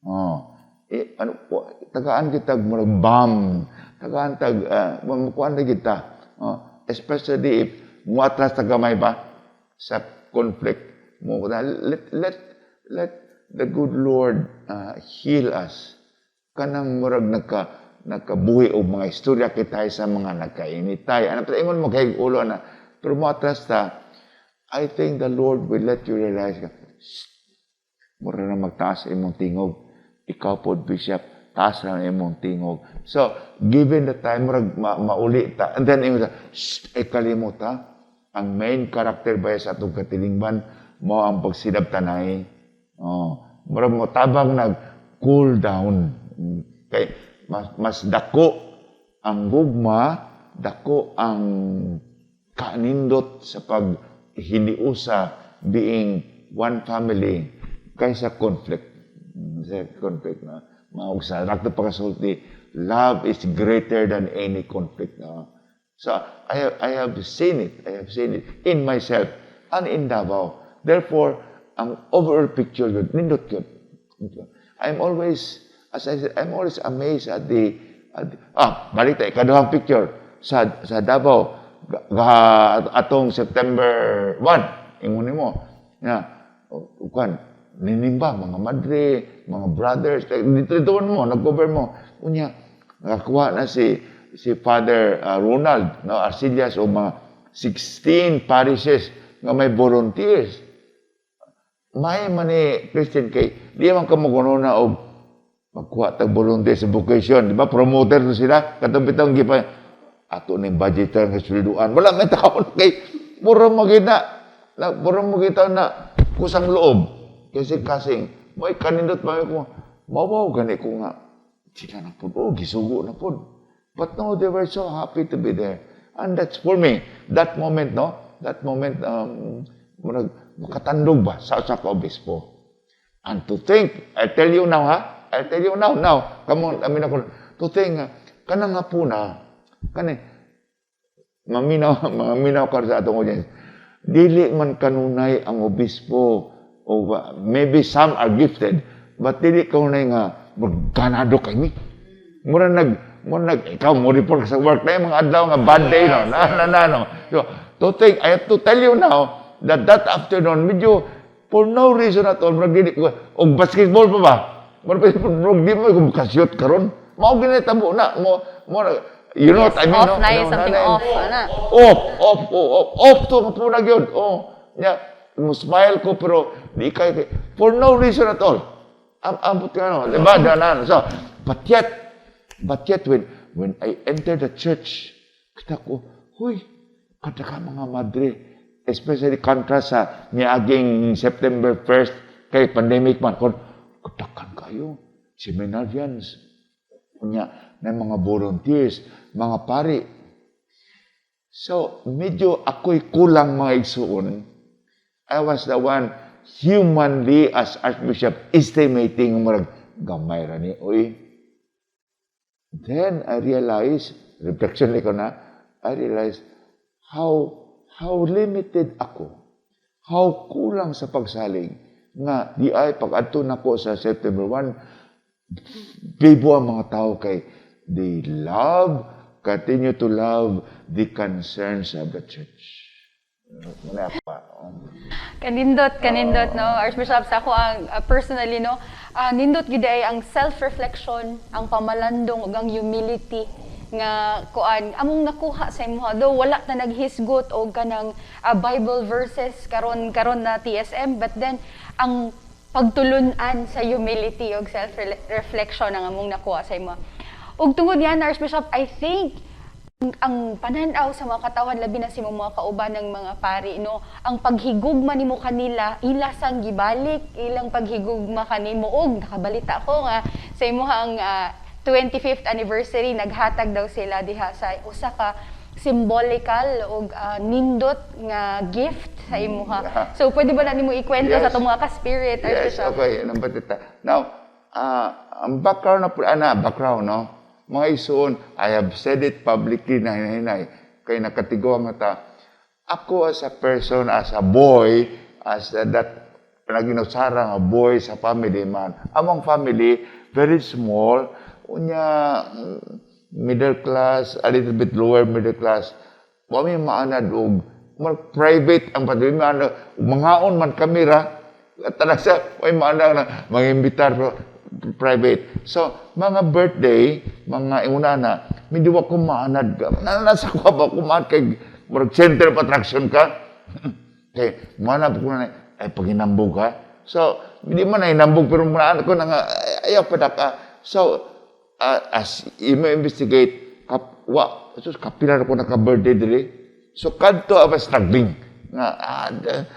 Oh. Eh, ano po, tagaan kita murag balm, tagaan tag makuan na kita. Oh, especially if muatras ta gamay ba sa conflict mo, let the good Lord heal us. Kanang murag nagkabuhi og mga istorya kita sa mga nagkainitay. Ano pa ingon mo kay ulo na pero muatras ta, I think the Lord will let you realize ka, "Shh, mura na magtaas imong tingog. Ikaw po, Bishop, taas na imong tingog." So, given the time, murag mauli ta. And then, ingon sa, "Shh, ay kalimot ha. Ang main character ba sa atong katilingban, mo ang pagsidab tanay." Oh, murag mo tabang nag cool down. Kay mas dako ang gugma, dako ang kanindot sa paghiniusa being one family kaysa conflict. Sa conflict na maugsa. Rakto pakasulti, love is greater than any conflict. No? So I have seen it. I have seen it in myself and in Davao. Therefore, ang overall picture yun, nindot yun. I'm always, as I said, I'm always amazed at the balik tayo, ikaduhang picture sa Davao, atong September 1, ingon mo, na, kuan, ninimba, mga madre, mga brothers, dito, dito mo, nag-cover mo. Unya, nakakuha na si Father Ronald, no, Arcillas, o mga 16 parishes nga may volunteers. May man ni Christian kay di man ka mo na og magkuha tag volunteer sa vocation, di ba? Promoter to sila, katong bitong gipa ato ning budgeter nga swelduan. Wala may taon kay mura mo gina na mura mo kita na kusang loob. Kasi kasing mo'y kanindot pa ko mawaw gani ko nga sila na pud, oh, gisugo na pud. But no, they were so happy to be there. And that's for me, that moment, no? That moment, murag, makatandog ba sa ka obispo. And to think, I tell you now, ha? I tell you now, come on, I mean, ako, to think, kanang hapuna, kani, maminaw, maminaw ka sa atong audience, dili man kanunay ang obispo, o maybe some are gifted, but dili kanunay nga, magganado kay mi. Mura nag, ikaw, mo report ka sa work na yung mga adlaw nga bad day, no? Na, na, na, no. So, to think, I have to tell you now, that that afternoon, medyo, for no reason at all, murag dili ko, og basketball pa ba? Murag, murag di mo kung kasiyot karon. Mao ginitabo na, mo, you know what I mean, Off no? na You know, something na- off, ana. Off, off, off, off, off to po na gyud. Oh, nya, mo smile ko pero di kay for no reason at all. Am ambot ka no, di ba? Na, na, so, but yet when I entered the church, kita ko, huy, kada ka mga madre, especially contrast sa niaging September 1st kay pandemic man kon katakan kayo seminarians unya na mga volunteers, mga pari. So, medyo ako'y kulang, mga igsuon. I was the one humanly as Archbishop estimating murag gamay ra ni oy. Then I realized, reflection ko na, I realized how limited ako, how kulang sa pagsalig nga di ay pag-adto nako sa September 1, bibo ang mga tao kay they love, continue to love the concerns of the church. Muna pa. Kanindot, kanindot, no? Archbishop, sa ako ang personally, no? Nindot gyud ay ang self-reflection, ang pamalandong ug ang humility nga kuan among nakuha sa imuha, though wala ta naghisgot og kanang Bible verses karon karon na TSM, but then ang pagtulun-an sa humility ug self-reflection ang among nakuha sa imuha. Ug tungod yan, Archbishop, I think ang panan-aw sa mga katawhan, labi na sa imong mga kauban ng mga pari, no, ang paghigugma nimo kanila, ila sang gibalik ilang paghigugma kanimo. Og nakabalita ko nga sa imong 25th anniversary, naghatag daw sila diha sa usa ka symbolical og nindot nga gift sa imuha. So pwede ba na nimo ikwento sa atong mga ka-spirit, Yes, Archbishop? Okay. Number tita. Now, ang background na, ana, background, no? Mga igsoon, I have said it publicly na hinay, kay nakatiguang nga ta. Ako as a person, as a boy, as a, that naginusara nga boy sa family man. Among family, very small, unya, middle class, a little bit lower middle class. Wa mi maanad og more private ang pati maanad, mangaon man kami ra. Talag sa way maanad na mangimbitar pero private. So, mga birthday, mga inguna na, medyo wa ko maanad ka. Nasa ko ba ko maanad kay murag center of attraction ka? Kay mana ko na ay paginambog ka. So, hindi man na hinambog pero maanad ko na nga ay, ayaw pa ka. So, as you may investigate, kap, wa, sus, kapila na ko naka-birthday diri. So, kadto I was struggling. Nga,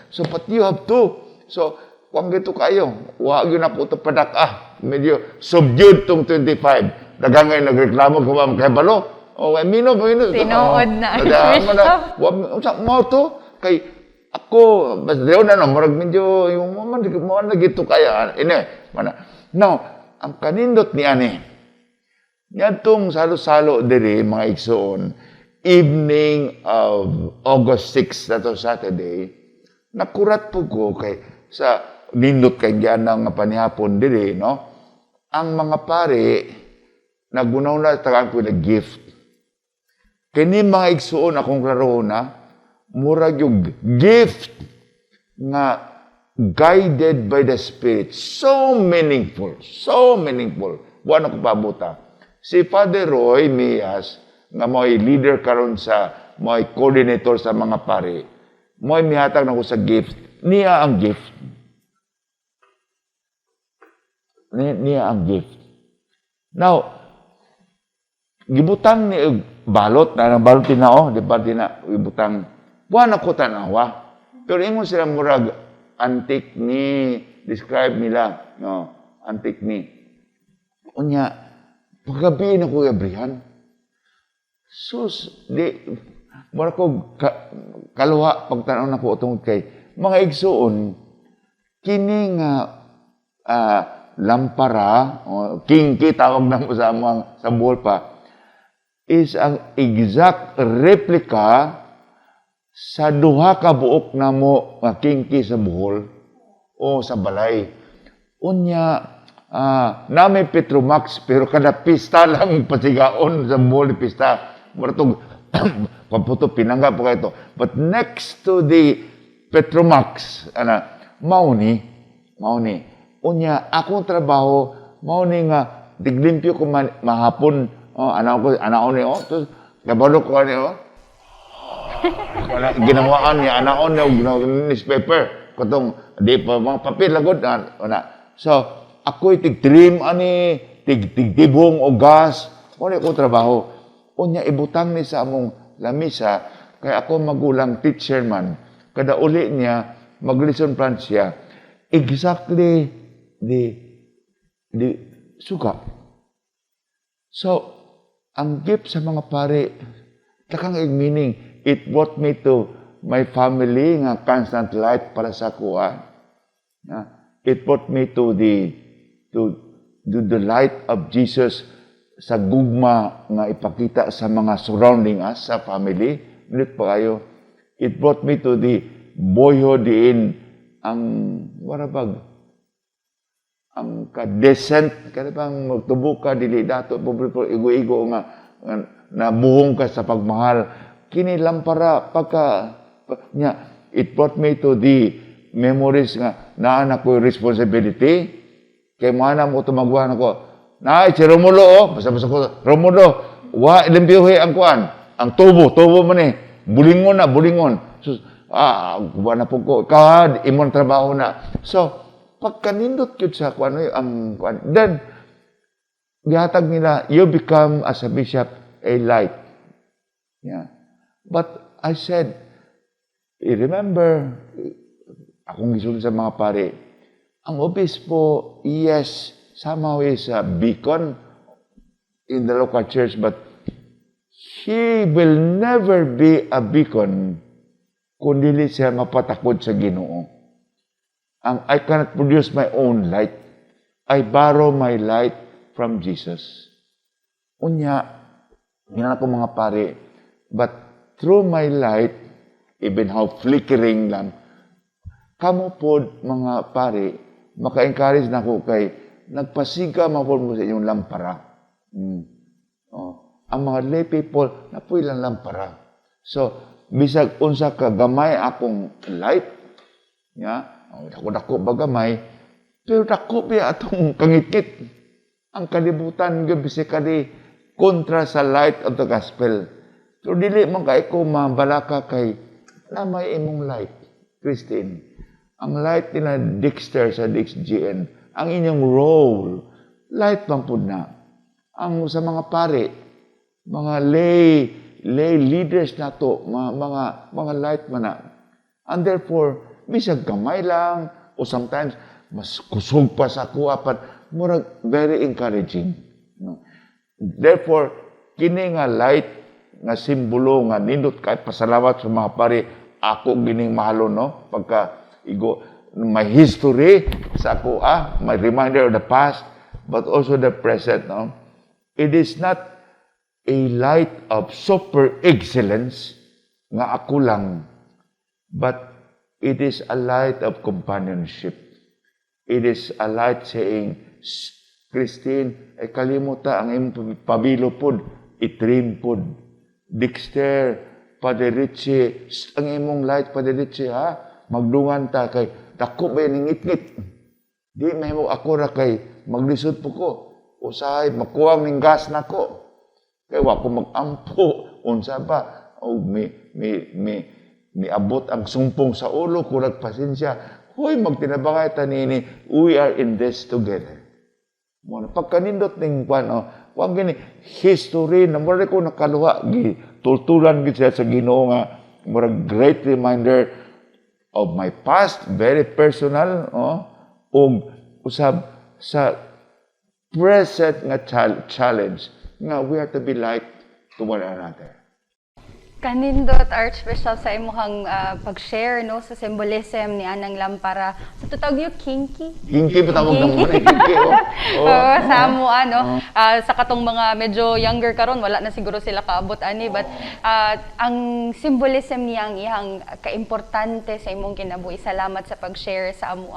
so, but you have to. So, kung gito kayo, wa gyud ako to padak ah. Medyo subdued tong 25. Daghang ngay nagreklamo ko ba kay balo. Oh, ay mino mino. Tinuod na, Mo na, wa unsa mo to kay ako basta na no murag medyo yung mo man mo man gito kaya ini mana. Now, ang kanindot ni ani niadtong salo-salo diri, mga igsoon, evening of August 6, that was Saturday, nakurat po ko kay sa nindot kay giana nga panihapon diri, no, ang mga pare nagunaw na tagaan ko na gift. Kini, mga igsoon, akong klarohon na murag yung gift nga guided by the Spirit. So meaningful, so meaningful. Wa na ko pabuta. Si Father Roy Mias, nga mo'y leader karon sa, mo'y coordinator sa mga pare, mo'y mihatag na ko sa gift. Niya ang gift. Niya ang gift. Now, gibutang ni og balot na ang balot tinao, di ba tina gibutang wa na ko tanawa. Pero ingon sila murag antique ni describe nila, no, antique ni. Unya paggabi na ko gabrihan. Sus, di mura ko kaluha pagtan-aw nako tungod kay mga igsuon kini nga lampara, o kinki tawag na mo sa among sa Bohol pa, is ang exact replica sa duha ka buok namo nga kinki sa Bohol o sa balay. Unya, nami Petromax, pero kada pista lang pasigaon sa Bohol, pista. Mura tog paputo pinangga po kayo to. But next to the Petromax, ana, mao ni, mao ni. Unya, akong trabaho, mao ni nga, diglimpyo ko man, mahapon, oh, ana ko, ana ni, oh, tapos, kabalo ko ani, oh. Wala, ginawaan niya, anaon niya, ginawa newspaper. Katong, di pa, mga papel lagod, ana. So, ako'y tig-trim, ani, tig-tibong o gas, wala ko trabaho. Unya, ibutang ni sa among lamisa, kay ako magulang teacher man, kada uli niya, mag-lesson plan siya. Exactly the suga. So, ang gift sa mga pare, takang meaning, it brought me to my family nga constant light para sa kuha. Na, it brought me to the light of Jesus sa gugma nga ipakita sa mga surrounding us sa family. Ulit pa kayo. It brought me to the boyhood diin ang warabag ang ka-decent kada bang magtubo ka, dili dato pobre, igo-igo nga nabuhong ka sa pagmahal kini lampara pagka pa, nya it brought me to the memories nga naa na ko responsibility kay mana mo tumagwan ako na si Romulo, oh, basta basta ko Romulo, wa limpyuhi ang kuan, ang tubo tubo man eh, bulingon na bulingon. So, kuha na po ko kad imong trabaho na. So pagkanindot gyud sa kuan ang kuan, then gihatag nila, you become as a bishop a light, yeah. But I said, eh, remember akong gisulti sa mga pare, ang obispo, yes, somehow is a beacon in the local church, but he will never be a beacon kung dili siya mapatakod sa Ginoo. Ang I cannot produce my own light. I borrow my light from Jesus. Unya, gina ko mga pare, but through my light, even how flickering lang, kamo pod mga pare, maka-encourage na ko kay nagpasiga man pod mo sa inyong lampara. Oh. Ang mga lay people, napuy lang lampara. So, bisag unsa ka gamay akong light, ya, oh, dako-dako ba gamay, pero dako biya atong kangitngit. Ang kalibutan gyud basically kontra sa light of the gospel. So dili man kay ko mabalaka kay lamay imong light, Christine. Ang light nila Dexter sa DXGN, ang inyong role, light man pud na. Ang sa mga pare, mga lay leaders nato, mga light man na. And therefore, bisag gamay lang o sometimes mas kusog pa sa kuha, but murag very encouraging. No? Therefore, kini nga light nga simbolo nga nindot kay pasalamat sa mga pare, ako gining mahalon, no, pagka igo my history sa ako, my reminder of the past but also the present, no. It is not a light of super excellence nga ako lang, but it is a light of companionship. It is a light saying, "Shh, Christine, ay kalimuta ang imong pabilo pod, itrim pod. Dexter, Padre Richie, shh, ang imong light, Padre Richie, ha? Magdungan ta kay dako ba ning ngit-ngit. Di mahimo ako ra kay maglisod po ko. Usahay makuwang ning gas nako. Kay wa ko mag-ampo unsa ba o mi abot ang sumpong sa ulo, kurag pasensya. Hoy, magtinabangay ta nini, we are in this together." Mo na pagkanindot ning kwan, oh, kuan gini history na mura ko nakaluha, gi tultulan gid siya sa Ginoo nga murag great reminder of my past, very personal, oh, ug usab sa present nga challenge nga we are to be light to one another. Kanindot, Archbishop, sa imuhang pag-share, no, sa symbolism ni anang lampara. Sa tutawag yung kinky? Kinky pa tawag ng mga kinky. Oh. Oo, sa amo ano, sa katong mga medyo younger karon, wala na siguro sila kaabot ani, but ang symbolism niya, ang iyang kaimportante sa imong kinabuhi. Salamat sa pag-share sa amo.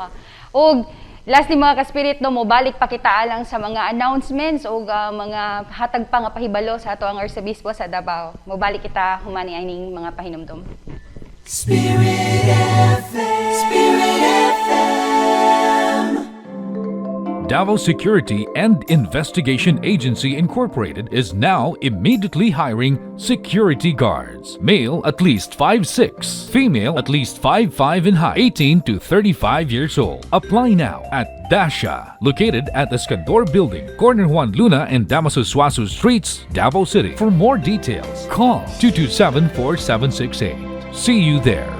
Og lastly, mga kaspirit, no, mobalik pa kita alang sa mga announcements o mga hatag pa nga pahibalo sa ato ang Arsobispo sa Davao. Mobalik kita humani aning mga pahinumdom. Spirit FM. Spirit FM. Davao Security and Investigation Agency Incorporated is now immediately hiring security guards. Male at least 5'6", female at least 5'5" in height, 18 to 35 years old. Apply now at Dasha, located at Escandor Building, corner Juan Luna and Damaso Suazo Streets, Davao City. For more details, call 227-4768. See you there.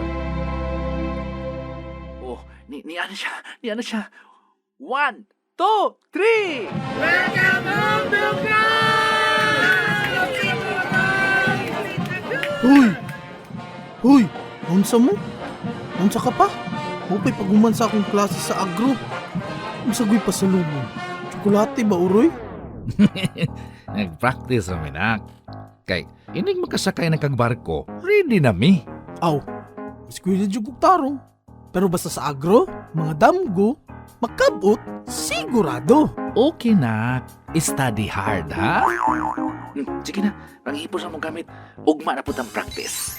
Oh, ni ano siya? Ni ano siya? One, two, three! Welcome home, Dukan! Huy! Huy! Unsa mo? Unsa ka pa? Mupay paguman sa akong klase sa agro. Unsa guy pasalubong? Tsokolate ba, uroy? Nag-practice kami, nak. Kay, inig makasakay na kag barko, ready na mi. Aw, eskwela jud kog tarong. Pero basta sa agro, mga damgo, makabot, sigurado. Okay, nak. Study hard, ha? Sige na, panghipos sa mong gamit. Ugma na pud ang practice.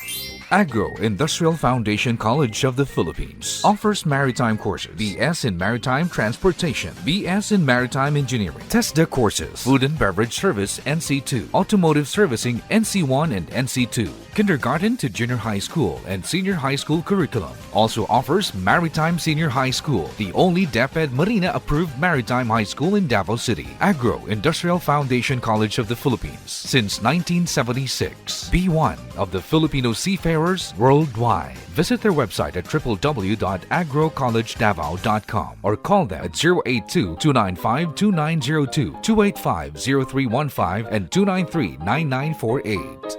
Agro Industrial Foundation College of the Philippines offers maritime courses: BS in Maritime Transportation, BS in Maritime Engineering, TESDA courses, Food and Beverage Service NC2, Automotive Servicing NC1 and NC2, Kindergarten to Junior High School and Senior High School curriculum. Also offers Maritime Senior High School, the only DepEd Marina approved maritime high school in Davao City. Agro Industrial Foundation College of the Philippines since 1976. Be one of the Filipino seafarers worldwide. Visit their website at www.agrocollegedavao.com or call them at 082-295-2902, 285-0315 and 293-9948.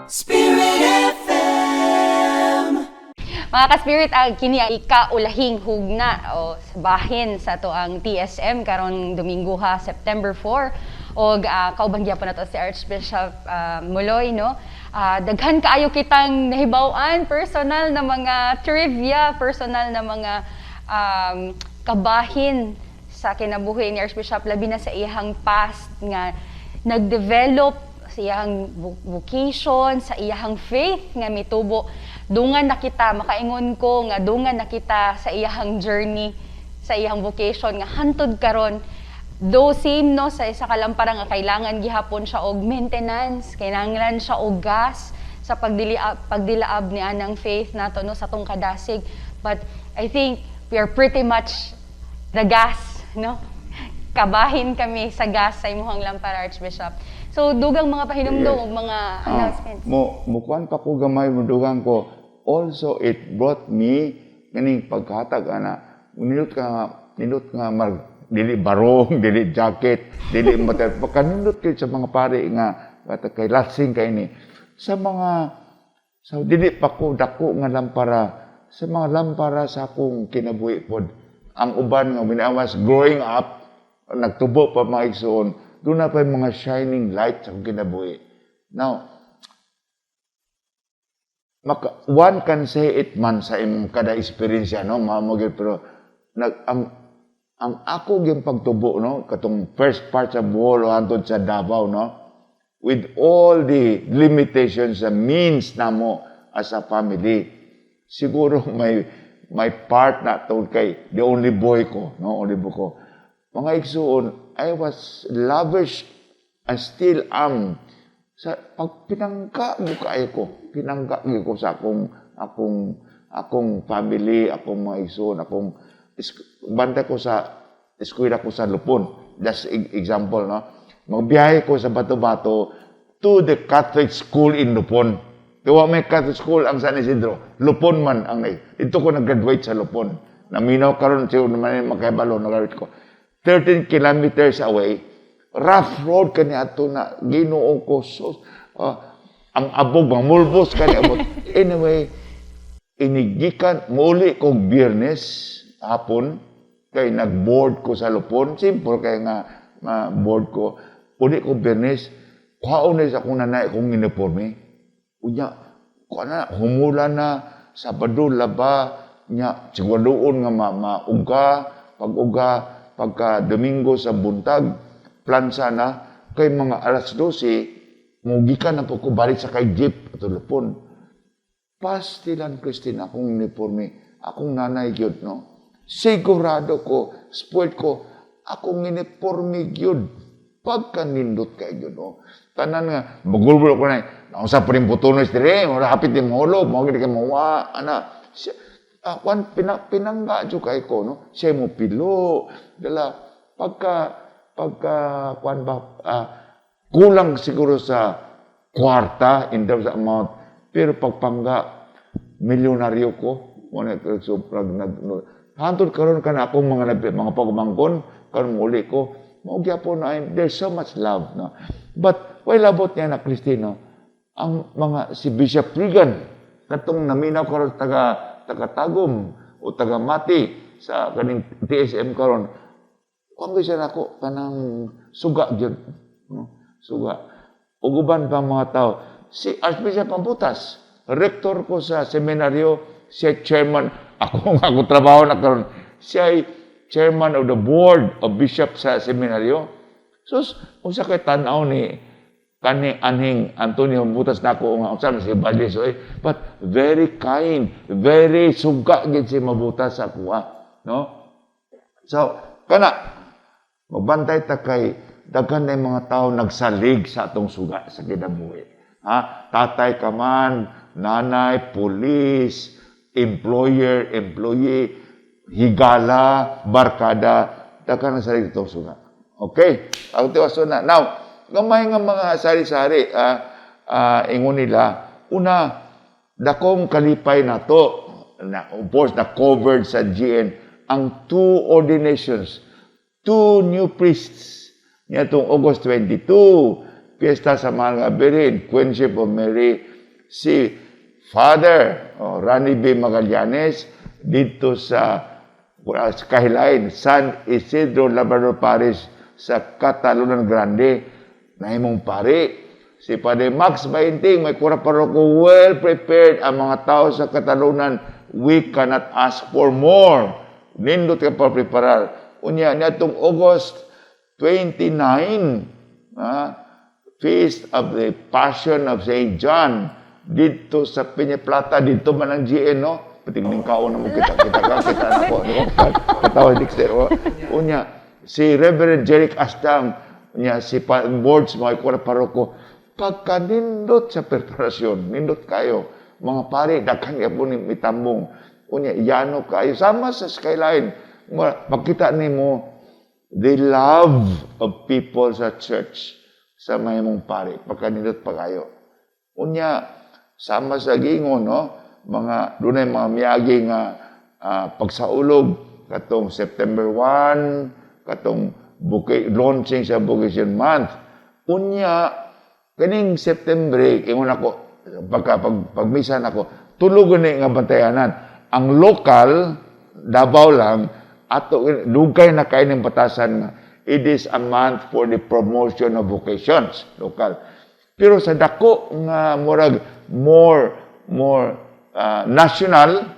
Spirit FM. Mga ka-spirit, ang kini ang ikaulahing hugna o bahin sa ato ang TSM karon Domingo ha, September 4. Og kauban gyapon nato si Archbishop Muloy, no. Daghan kaayo kitang nahibaw-an, personal na mga trivia, personal na mga kabahin sa kinabuhi ni Archbishop, labi na sa iyang past nga nag-develop sa iyang vocation, sa iyang faith nga mitubo. Dungan na kita, makaingon ko nga dungan na kita sa iyang journey, sa iyang vocation nga hantod karon. Though same, no, sa isa ka lampara nga kailangan gihapon siya og maintenance, kailangan siya og gas sa pagdilaab ni anang faith nato, no, sa tong kadasig. But I think we are pretty much the gas, no? Kabahin kami sa gas sa imuhang lampara, Archbishop. So dugang mga pahinumdum ug mga announcements. Mo mukuan pa ko gamay, mudugang ko. Also, it brought me kaning paghatag ana, nindot nga mag dili barong, dili jacket, dili mater. Pagkanindot kay sa mga pare nga kata kay lasing kay ni sa mga sa dili pa ko dako nga lampara, sa mga lampara sa akong kinabuhi pod. Ang uban nga when I was growing up, nagtubo pa, mga igsoon, doon na pa yung mga shining light sa akong kinabuhi. Now, one can say it man sa imong kada eksperyensya, no, mao gyud, pero ang ako gyud pagtubo, no, katong first part sa Bohol hangtod sa Davao, no, with all the limitations sa means namo as a family, siguro may part na tungod kay the only boy ko, no, only boy ko, mga igsuon. I was lavish and still am sa pagpinangka mo kaayo ko, pinangka gyud ko sa akong family, akong mga igsuon, akong banda ko sa eskwela ko sa Lupon. That's example, no. Magbiyahe ko sa Bato-Bato to the Catholic school in Lupon. Kaya may Catholic school ang San Isidro. Lupon man ang ito ko nag-graduate sa Lupon. Naminaw karon siguro naman makahibalo nag-graduate ko. 13 kilometers away, rough road kani ato na, Ginoo ko. So, Ang abog, mamulbos ka ni abot. Anyway, inigikan, muli kong Biyernes, hapon, kay nag-board ko sa Lupon. Simple kay nga, ma-board ko. Uli ko Biyernes, kuhaon na sa akong nanay akong uniforme. Unya, kuha na, humula na, Sabado, laba, nya, siguradoon nga mauga, pag-uga, pagka Domingo sa buntag, plansa na, kay mga alas 12, mugikan na po ko balik sa kay jeep at Lupon. Pastilan, Christine, akong uniforme, akong nanay gyud, no? Sigurado ko, spoiled ko, akong uniforme gyud. Pagkanindot kay gyud, no? Tanan nga, magulbol ko na, nausa pa rin butones dire, wala hapit ni mahulog, mao gid kay mawa, ana. Siya, kwan, pinangga jud kay ko, no? Siya mo pilo, dala, pagka, kwan ba, kulang siguro sa kwarta in terms of amount, pero pagpangga, milyonaryo ko. Wala ko so prag nag no. Hantod karon kana akong mga pagumangkon karon muli ko mao gyapon na there's so much love, no? But way labot niya na Cristino ang mga si Bishop Regan katong naminaw karon taga Tagum o taga Mati sa kaning TSM karon, kuan gyud siya nako kanang suga gyud, no? Suga ug uban pa mga tao, si Archbishop Pambutas, rektor ko sa seminaryo, siya chairman ako trabaho na karon, siya ay chairman of the board of bishop sa seminaryo. So unsa kay tan-aw ni kani anhing Antonio Butas nako nga unsa si Valdez, oy, but very kind, very suga gid si Mabutas sa kuha, no? So kana magbantay ta kay daghan na mga tao nagsalig sa atong suga sa kinabuhi. Ha? Tatay ka man, nanay, pulis, employer, employee, higala, barkada, daghan nagsalig sa atong suga. Okay? Ang tiwaso na. Now, gamay nga mga sari-sari, ingon nila, una, dakong kalipay na to, na, of course, na covered sa GN, ang two ordinations, two new priests, niadtong August 22, Fiesta sa Mahal nga Birhen, Queenship of Mary, si Father Randy B. Magallanes, dito sa Kahilain, San Isidro Labrador Parish sa Catalunan Grande, nahimong pari. Si Padre Max Bainting, may kura paroko, well prepared ang mga tao sa Catalunan. We cannot ask for more. Nindot ka pa preparar. Unya, niadtong August 29, Feast of the Passion of St. John, dito sa Peñaplata, dito man ang GN, no? Patigning kaon na mo kita, kita ka, kita na ko. Katawa, Dexter. Oh. Unya, si Reverend Jeric Astam, unya, si boards, mga kura paroko, pagkanindot sa preparasyon, nindot kayo, mga pare, daghan ka po ni mitambong. Unya, yano kayo, sama sa Skyline, makita nimo the love of people sa church sa mahimong pare, pagkanindot pa kayo. Unya, sama sa gingon, no? Mga, dunay mga miyagi nga pagsaulog, katong September 1, katong launching sa Vocation Month. Unya, kaning September, ingon ako, pagmisa nako, tulog ni nga bantayanan. Ang lokal, Davao lang, ato dugay na kay ning batasan nga it is a month for the promotion of vocations local. Pero sa dako nga murag more national,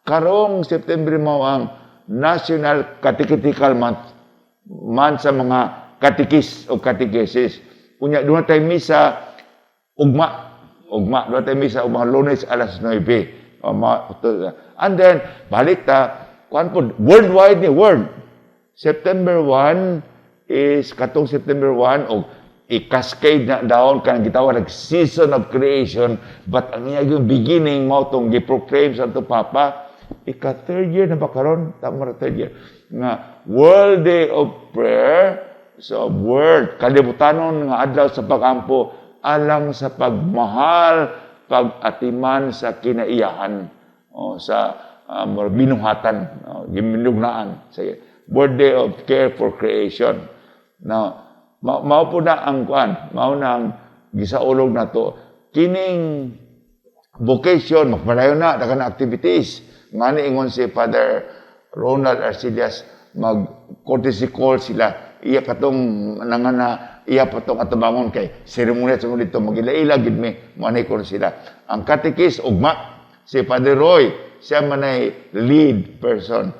karong September mao ang National Catechetical Month, month sa mga katikis o katekesis. Unya doon tayo misa ugma doon tayo misa ugma Lunes alas 9. O, and then balik ta kuan po worldwide ni world September 1 is katong September 1 og i-cascade na down kanang gitawag nag season of creation, but ang iya yung beginning mao tong gi-proclaim sa ato Papa, ika third year na ba karon, tama ra, third year nga World Day of Prayer. So world kalibutanon nga adlaw sa pagampo alang sa pagmahal, pag-atiman sa kinaiyahan o sa binuhatan, giminugnaan sa World Day of Care for Creation. Now, mao po na ang kuan, mao na ang gisaulog nato kining vocation. Magpadayon na daghan na activities. Ngani ingon si Father Ronald Arcillas, mag courtesy call sila, iya katong nangana, iya patong atubangon kay seremonya sa dito, magila-ila gid mi mo kon sila. Ang catechist ugma si Father Roy, siya manay lead person.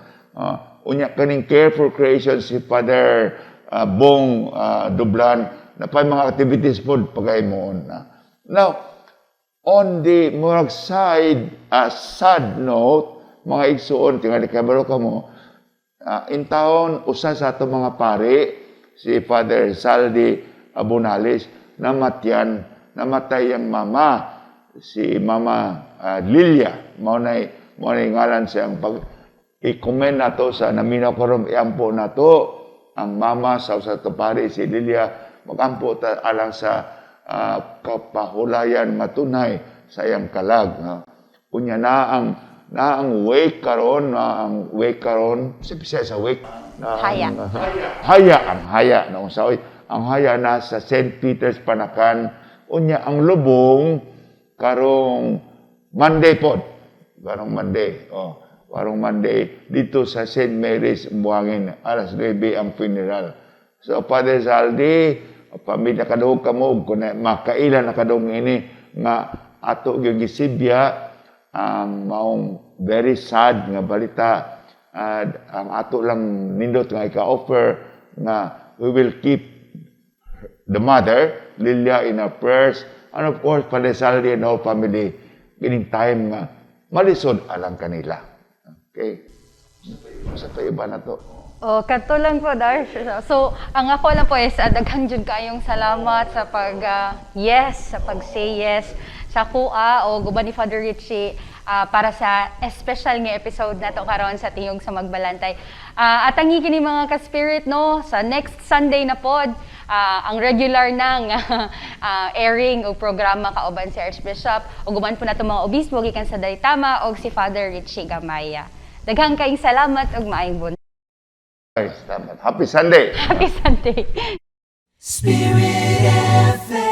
Unya kaning Care for Creation, si Father Bong Dublan na pa mga activities pod pagaymoon na. Now, on the murag side, sad note, mga igsuon, tingali kabalo kamo, in taon, usa sa ato mga pare, si Father Saldi Abunales, namatyan, namatay ang mama, si Mama Lilia, mao nay ngalan siyang pag i-commend nato sa naminaw karon, iampo nato ang mama sa usa to pare, si Lilia. Magampo ta alang sa kapahulayan matunay sa iyang kalag, no? Unya na ang wake karon, na ang wake karon sa bisa sa wake na Haya. Ang, haya, ang haya na unsa oy, ang haya na sa St. Peter's Panacan. Unya ang lubong karong Monday pod, karong Monday, oh, karong Monday dito sa St. Mary's Buhangin, alas 9 ang funeral. So Father Zaldi, pamilya, kadugog kamo kung makaila na kadugog ini nga ato gyud gisibya ang maong very sad nga balita. Ang ato lang nindot nga ika-offer nga we will keep the mother Lilia in our prayers, and of course Father Zaldi and all family kining time nga malisod alang kanila. Okay, sa pa iba na to. Oh, kato lang po, Darsh. So, ang ako lang po is daghan jud kayong salamat sa pag yes, sa pag say yes sa kuha o guban ni Father Richie para sa special nga episode nato karon sa Tingog sa Magbalantay. At ang kini mga ka-spirit, no, sa next Sunday na pod ang regular nang airing o programa kauban si Archbishop ug uban po nato mga obispo gikan sa Duitama og si Father Richie Gamaya. Daghang kayong salamat ug maayong buntag. Ay, salamat. Happy Sunday. Happy Sunday. Spirit FM.